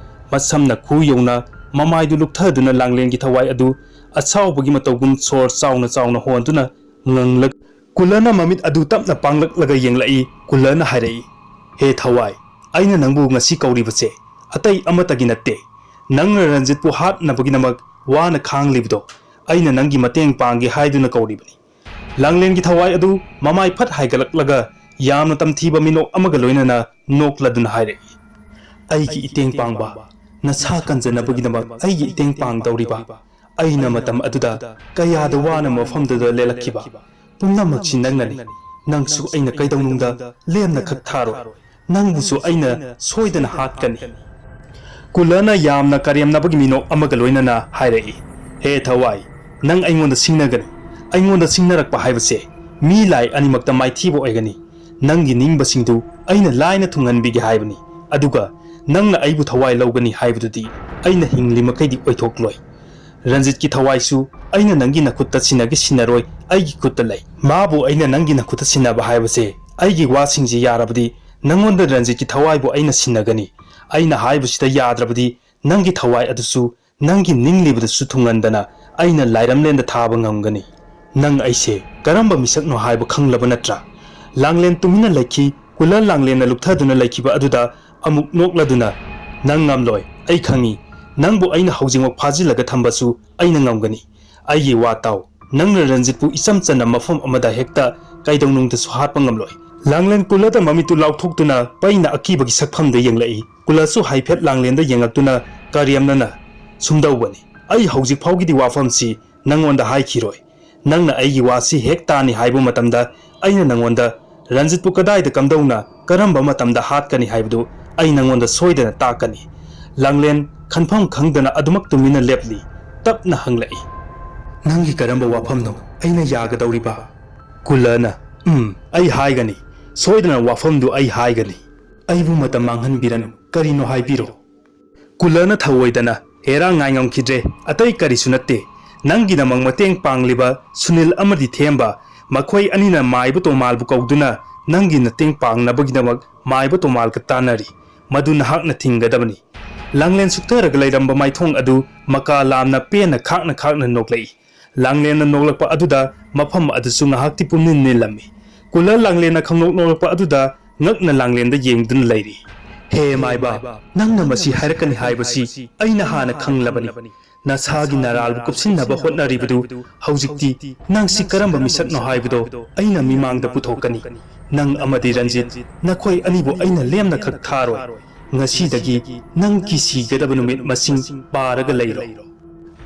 ꯃꯁꯝꯅ ꯈꯨ ꯌꯧꯅ ꯃꯃꯥꯏꯗꯨ ꯂꯨꯞꯊꯗꯨꯅ ꯂꯥꯡꯂꯦꯟꯒꯤ ꯊꯋꯥꯏ ꯑꯗꯨ ꯑꯁꯥꯎꯕꯒꯤ ꯃꯇꯧꯒꯨꯝ ꯁꯣꯔ ꯆꯥꯎꯅ ꯆꯥꯎꯅ ꯍꯣꯟꯗꯨꯅ ꯉꯪꯂꯒ ꯀꯨꯂꯅ ꯃꯃꯤꯠ ꯑꯗꯨ ꯇꯞꯅ ꯄꯥꯡꯂꯛꯂꯒ ꯌꯦꯡꯂꯛꯏ꯫ ꯀꯨꯂꯅ ꯍꯥꯏꯔꯛꯏ, "ꯍꯦ ꯊꯋꯥꯏ, ꯑꯩꯅ ꯅꯪꯕꯨ ꯉꯁꯤ ꯀꯧꯔꯤꯕꯁꯦ ꯑꯇꯩ ꯑꯃꯠꯇꯒꯤ ꯅꯠꯇꯦ꯫ ꯅꯪꯅ ꯔꯟꯖꯤꯠꯄꯨ ꯍꯥꯠꯅꯕꯒꯤꯗꯃꯛ ꯋꯥꯅ ꯈꯥꯡꯂꯤꯕꯗꯣ ꯑꯩꯅ ꯅꯪꯒꯤ ꯃꯇꯦꯡ ꯄꯥꯡꯒꯦ ꯍꯥꯏꯗꯨꯅ ꯀꯧꯔꯤꯕꯅꯤ꯫" ꯂꯥꯡꯂꯦꯟꯒꯤ ꯊꯋꯥꯏ ꯑꯗꯨ ꯃꯃꯥꯏ ꯐꯠ ꯍꯥꯏꯒꯠꯂꯛꯂꯒ ꯌꯥꯝꯅ ꯇꯝꯊꯤꯕ ꯃꯤꯅꯣꯛ ꯑꯃꯒ ꯂꯣꯏꯅꯅ ꯅꯣꯛꯂꯗꯨꯅ ꯍꯥꯏꯔꯛꯏ, "ꯑꯩꯒꯤ ꯏꯇꯦꯡ ꯄꯥꯡꯕ, ꯅꯁꯥ ꯀꯟꯖꯅꯕꯒꯤꯗꯃꯛ ꯑꯩꯒꯤ ꯏꯇꯦꯡ ꯄꯥꯡꯗꯧꯔꯤꯕ, ꯑꯩꯅ ꯃꯇꯝ ꯑꯗꯨꯗ ꯀꯌꯥꯗ ꯋꯥꯅ ꯃꯐꯝꯗꯨꯗ ꯂꯦꯜꯂꯛꯈꯤꯕ ꯄꯨꯝꯅꯃꯛꯁꯤ ꯅꯪꯅꯅꯤ꯫ ꯅꯪꯁꯨ ꯑꯩꯅ ꯀꯩꯗꯧꯅꯨꯡꯗ ꯂꯦꯝꯅ ꯈꯛ ꯊꯥꯔꯣꯏ꯫ ꯅꯪꯕꯨꯁꯨ ꯑꯩꯅ ꯁꯣꯏꯗꯅ ꯍꯥꯠꯀꯅꯤ꯫ ꯀꯨꯂꯅ ꯌꯥꯝꯅ ꯀꯔꯦꯝꯅꯕꯒꯤ ꯃꯤꯅꯣꯛ ꯑꯃꯒ ꯂꯣꯏꯅꯅ ꯍꯥꯏꯔꯛꯏ, "ꯍꯦ ꯊꯋꯥꯏ, ꯅꯪ ꯑꯩꯉꯣꯟꯗ ꯁꯤꯡꯅꯒꯅꯨ꯫ ꯑꯩꯉꯣꯟꯗ ꯁꯤꯡꯅꯔꯛꯄ ꯍꯥꯏꯕꯁꯦ ꯃꯤ ꯂꯥꯏ ꯑꯅꯤꯃꯛꯇ ꯃꯥꯏꯊꯤꯕ ꯑꯣꯏꯒꯅꯤ꯫ ꯅꯪꯒꯤ ꯅꯤꯡꯕꯁꯤꯡꯗꯨ ꯑꯩꯅ ꯂꯥꯏꯅ ꯊꯨꯡꯍꯟꯕꯤꯒꯦ ꯍꯥꯏꯕꯅꯤ꯫ ꯑꯗꯨꯒ ꯅꯪꯅ ꯑꯩꯕꯨ ꯊꯋꯥꯏ ꯂꯧꯒꯅꯤ ꯍꯥꯏꯕꯗꯨꯗꯤ ꯑꯩꯅ ꯍꯤꯡꯂꯤ ꯃꯈꯩꯗꯤ ꯑꯣꯏꯊꯣꯛꯂꯣꯏ꯫ ꯔꯟꯖꯤꯠꯀꯤ ꯊꯋꯥꯏꯁꯨ ꯑꯩꯅ ꯅꯪꯒꯤ ꯅꯈꯨꯠꯇ ꯁꯤꯟꯅꯒꯦ ꯁꯤꯟꯅꯔꯣꯏ, ꯑꯩꯒꯤ ꯈꯨꯠꯇ ꯂꯩ꯫ ꯃꯥꯕꯨ ꯑꯩꯅ ꯅꯪꯒꯤ ꯅꯈꯨꯠꯇ ꯁꯤꯟꯅꯕ ꯍꯥꯏꯕꯁꯦ, ꯑꯩꯒꯤ ꯋꯥꯁꯤꯡꯁꯤ ꯌꯥꯔꯕꯗꯤ ꯅꯪꯉꯣꯟꯗ ꯔꯟꯖꯤꯠꯀꯤ ꯊꯋꯥꯏꯕꯨ ꯑꯩꯅ ꯁꯤꯟꯅꯒꯅꯤ꯫ ꯑꯩꯅ ꯍꯥꯏꯕꯁꯤꯗ ꯌꯥꯗ꯭ꯔꯕꯗꯤ ꯅꯪꯒꯤ ꯊꯋꯥꯏ ꯑꯗꯨꯁꯨ ꯅꯪꯒꯤ ꯅꯤꯡꯂꯤꯕꯗꯁꯨ ꯊꯨꯡꯍꯟꯗꯅ ꯑꯩꯅ ꯂꯥꯏꯔꯝꯂꯦꯟꯗ ꯊꯥꯕ ꯉꯝꯒꯅꯤ꯫ ꯅꯪ ꯑꯩꯁꯦ ꯀꯔꯝꯕ ꯃꯤꯁꯛꯅꯣ ꯍꯥꯏꯕ ꯈꯪꯂꯕ ꯅꯠꯇ꯭ꯔꯥ?" ꯂꯥꯡꯂꯦꯟ ꯇꯨꯃꯤꯟꯅ ꯂꯩꯈꯤ꯫ ꯀꯨꯂ ꯂꯥꯡꯂꯦꯟꯅ ꯂꯨꯞꯊꯗꯨꯅ ꯂꯩꯈꯤꯕ ꯑꯗꯨꯗ ꯑꯃꯨꯛ ꯅꯣꯛꯂꯗꯨꯅ, "ꯅꯪ ꯉꯝꯂꯣꯏ, ꯑꯩ ꯈꯪꯏ꯫ ꯅꯪꯕꯨ ꯑꯩꯅ ꯍꯧꯖꯤꯛꯃꯛ ꯐꯥꯖꯤꯜꯂꯒ ꯊꯝꯕꯁꯨ ꯑꯩꯅ ꯉꯝꯒꯅꯤ꯫ ꯑꯩꯒꯤ ꯋꯥ ꯇꯥꯎ, ꯅꯪꯅ ꯔꯟꯖꯤꯠꯄꯨ ꯏꯆꯝ ꯆꯟꯅ ꯃꯐꯝ ꯑꯃꯗ ꯍꯦꯛꯇ ꯀꯩꯗꯧꯅꯨꯡꯗꯁꯨ ꯍꯥꯠꯄ ꯉꯝꯂꯣꯏ꯫" ꯂꯥꯡꯂꯦꯟ ꯀꯨꯂꯗ ꯃꯃꯤꯠꯇꯨ ꯂꯥꯎꯊꯣꯛꯇꯨꯅ ꯄꯩꯅ ꯑꯀꯤꯕꯒꯤ ꯁꯛꯐꯝꯗ ꯌꯦꯡꯂꯛꯏ꯫ ꯀꯨꯂꯁꯨ ꯍꯥꯏꯐꯦꯠ ꯂꯥꯡꯂꯦꯟꯗ ꯌꯦꯡꯉꯛꯇꯨꯅ ꯀꯔꯦꯝꯅꯅ, "ꯁꯨꯝꯗꯧꯕꯅꯤ, ꯑꯩ ꯍꯧꯖꯤꯛ ꯐꯥꯎꯒꯤꯗꯤ ꯋꯥꯐꯝꯁꯤ ꯅꯪꯉꯣꯟꯗ ꯍꯥꯏꯈꯤꯔꯣꯏ꯫ ꯅꯪꯅ ꯑꯩꯒꯤ ꯋꯥꯁꯤ ꯍꯦꯛ ꯇꯥꯅꯤ ꯍꯥꯏꯕ ꯃꯇꯝꯗ ꯑꯩꯅ ꯅꯪꯉꯣꯟꯗ ꯔꯟꯖꯤꯠꯄꯨ ꯀꯗꯥꯏꯗ, ꯀꯝꯗꯧꯅ, ꯀꯔꯝꯕ ꯃꯇꯝꯗ ꯍꯥꯠꯀꯅꯤ ꯍꯥꯏꯕꯗꯨ ꯑꯩ ꯅꯪꯉꯣꯟꯗ ꯁꯣꯏꯗꯅ ꯇꯥꯛꯀꯅꯤ꯫" ꯂꯥꯡꯂꯦꯟ ꯈꯟꯐꯝ ꯈꯪꯗꯅ ꯑꯗꯨꯃꯛ ꯇꯨꯃꯤꯟꯅ ꯂꯦꯞꯂꯤ꯫ ꯇꯞꯅ ꯍꯪꯂꯛꯏ, "ꯅꯪꯒꯤ ꯀꯔꯝꯕ ꯋꯥꯐꯝꯅꯣ ꯑꯩꯅ ꯌꯥꯒꯗꯧꯔꯤꯕ?" ꯀꯨꯂꯅ, "ꯎꯝ, ꯑꯩ ꯍꯥꯏꯒꯅꯤ꯫ ꯁꯣꯏꯗꯅ ꯋꯥꯐꯝꯗꯨ ꯑꯩ ꯍꯥꯏꯒꯅꯤ꯫ ꯑꯩꯕꯨ ꯃꯇꯝ ꯃꯥꯡꯍꯟꯕꯤꯔꯅꯨ꯫ ꯀꯔꯤꯅꯣ ꯍꯥꯏꯕꯤꯔꯣ꯫" ꯀꯨꯂꯅ ꯊꯧꯑꯣꯏꯗꯅ, "ꯍꯦꯔꯥ, ꯉꯥꯏ ꯉꯝꯈꯤꯗ꯭ꯔꯦ꯫ ꯑꯇꯩ ꯀꯔꯤꯁꯨ ꯅꯠꯇꯦ꯫ ꯅꯪꯒꯤꯗꯃꯛ ꯃꯇꯦꯡ ꯄꯥꯡꯂꯤꯕ ꯁꯨꯅꯤꯜ ꯑꯃꯗꯤ ꯊꯦꯝꯕ, ꯃꯈꯣꯏ ꯑꯅꯤꯅ ꯃꯥꯏꯕ ꯇꯣꯃꯥꯜꯕꯨ ꯀꯧꯗꯨꯅ ꯅꯪꯒꯤ ꯃꯇꯦꯡ ꯄꯥꯡꯅꯕꯒꯤꯗꯃꯛ ꯃꯥꯏꯕ ꯇꯣꯃꯥꯜꯒ ꯇꯥꯟꯅꯔꯤ꯫ ꯃꯗꯨ ꯅꯍꯥꯛꯅ ꯊꯤꯡꯒꯗꯕꯅꯤ꯫" ꯂꯥꯡꯂꯦꯟ ꯁꯨꯛꯊꯔꯒ ꯂꯩꯔꯝꯕ ꯃꯥꯏꯊꯣꯡ ꯑꯗꯨ ꯃꯀꯥ ꯂꯥꯝꯅ ꯄꯦꯟꯅ ꯈꯥꯛꯅ ꯈꯥꯛꯅ ꯅꯣꯛꯂꯛꯏ꯫ ꯂꯥꯡꯂꯦꯟꯅ ꯅꯣꯛꯂꯛꯄ ꯑꯗꯨꯗ ꯃꯐꯝ ꯑꯗꯨꯁꯨ ꯉꯥꯏꯍꯥꯛꯇꯤ ꯄꯨꯝꯅꯤꯜ ꯅꯤꯜꯂꯝꯃꯤ꯫ ꯀꯨꯂ ꯂꯥꯡꯂꯦꯟꯅ ꯈꯪꯅꯣꯛ ꯅꯣꯛꯂꯛꯄ ꯑꯗꯨꯗ ꯉꯛꯅ ꯂꯥꯡꯂꯦꯟꯗ ꯌꯦꯡꯗꯨꯅ ꯂꯩꯔꯤ꯫ "ꯍꯦ ꯃꯥꯏꯕ, ꯅꯪꯅ ꯃꯁꯤ ꯍꯥꯏꯔꯛꯀꯅꯤ ꯍꯥꯏꯕꯁꯤ ꯑꯩꯅ ꯍꯥꯟꯅ ꯈꯪꯂꯕꯅꯤ꯫ ꯅꯁꯥꯒꯤ ꯅꯔꯥꯜꯕꯨ ꯀꯨꯞꯁꯤꯟꯅꯕ ꯍꯣꯠꯅꯔꯤꯕꯗꯨ ꯍꯧꯖꯤꯛꯇꯤ ꯅꯪꯁꯤ ꯀꯔꯝꯕ ꯃꯤꯁꯛꯅꯣ ꯍꯥꯏꯕꯗꯣ ꯑꯩꯅ ꯃꯤꯃꯥꯡꯗ ꯄꯨꯊꯣꯛꯀꯅꯤ꯫ ꯅꯪ ꯑꯃꯗꯤ ꯔꯟꯖꯤꯠ, ꯅꯈꯣꯏ ꯑꯅꯤꯕꯨ ꯑꯩꯅ ꯂꯦꯝꯅ ꯈꯛ ꯊꯥꯔꯣꯏ꯫ ꯉꯁꯤꯗꯒꯤ ꯅꯪꯒꯤ ꯁꯤꯒꯗꯕ ꯅꯨꯃꯤꯠ ꯃꯁꯤꯡ ꯄꯥꯔꯒ ꯂꯩꯔꯣ꯫"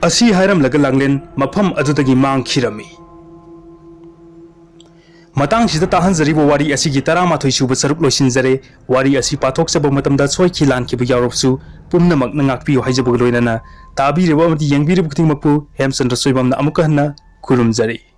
ꯑꯁꯤ ꯍꯥꯏꯔꯝꯂꯒ ꯂꯥꯡꯂꯦꯟ ꯃꯐꯝ ꯑꯗꯨꯗꯒꯤ ꯃꯥꯡꯈꯤꯔꯝꯃꯤ꯫ ꯃꯇꯥꯡꯁꯤꯗ ꯇꯥꯍꯟꯖꯔꯤꯕ ꯋꯥꯔꯤ ꯑꯁꯤꯒꯤ ꯇꯔꯥꯃꯥꯊꯣꯏ ꯁꯨꯕ ꯁꯔꯨꯛ ꯂꯣꯏꯁꯤꯟꯖꯔꯦ꯫ ꯋꯥꯔꯤ ꯑꯁꯤ ꯄꯥꯊꯣꯛꯆꯕ ꯃꯇꯝꯗ ꯁꯣꯏꯈꯤ ꯂꯥꯟꯈꯤꯕ ꯌꯥꯎꯔꯕꯁꯨ ꯄꯨꯝꯅꯃꯛꯅ ꯉꯥꯛꯄꯤꯌꯨ ꯍꯥꯏꯖꯕꯒ ꯂꯣꯏꯅꯅ ꯇꯥꯕꯤꯔꯤꯕ ꯑꯃꯗꯤ ꯌꯦꯡꯕꯤꯔꯤꯕ ꯈꯨꯗꯤꯡꯃꯛꯄꯨ ꯍꯦꯝꯆꯟꯗ꯭ꯔ ꯁꯣꯏꯕꯝꯅ ꯑꯃꯨꯛꯀ ꯍꯟꯅ ꯈꯨꯔꯨꯝꯖꯔꯤ꯫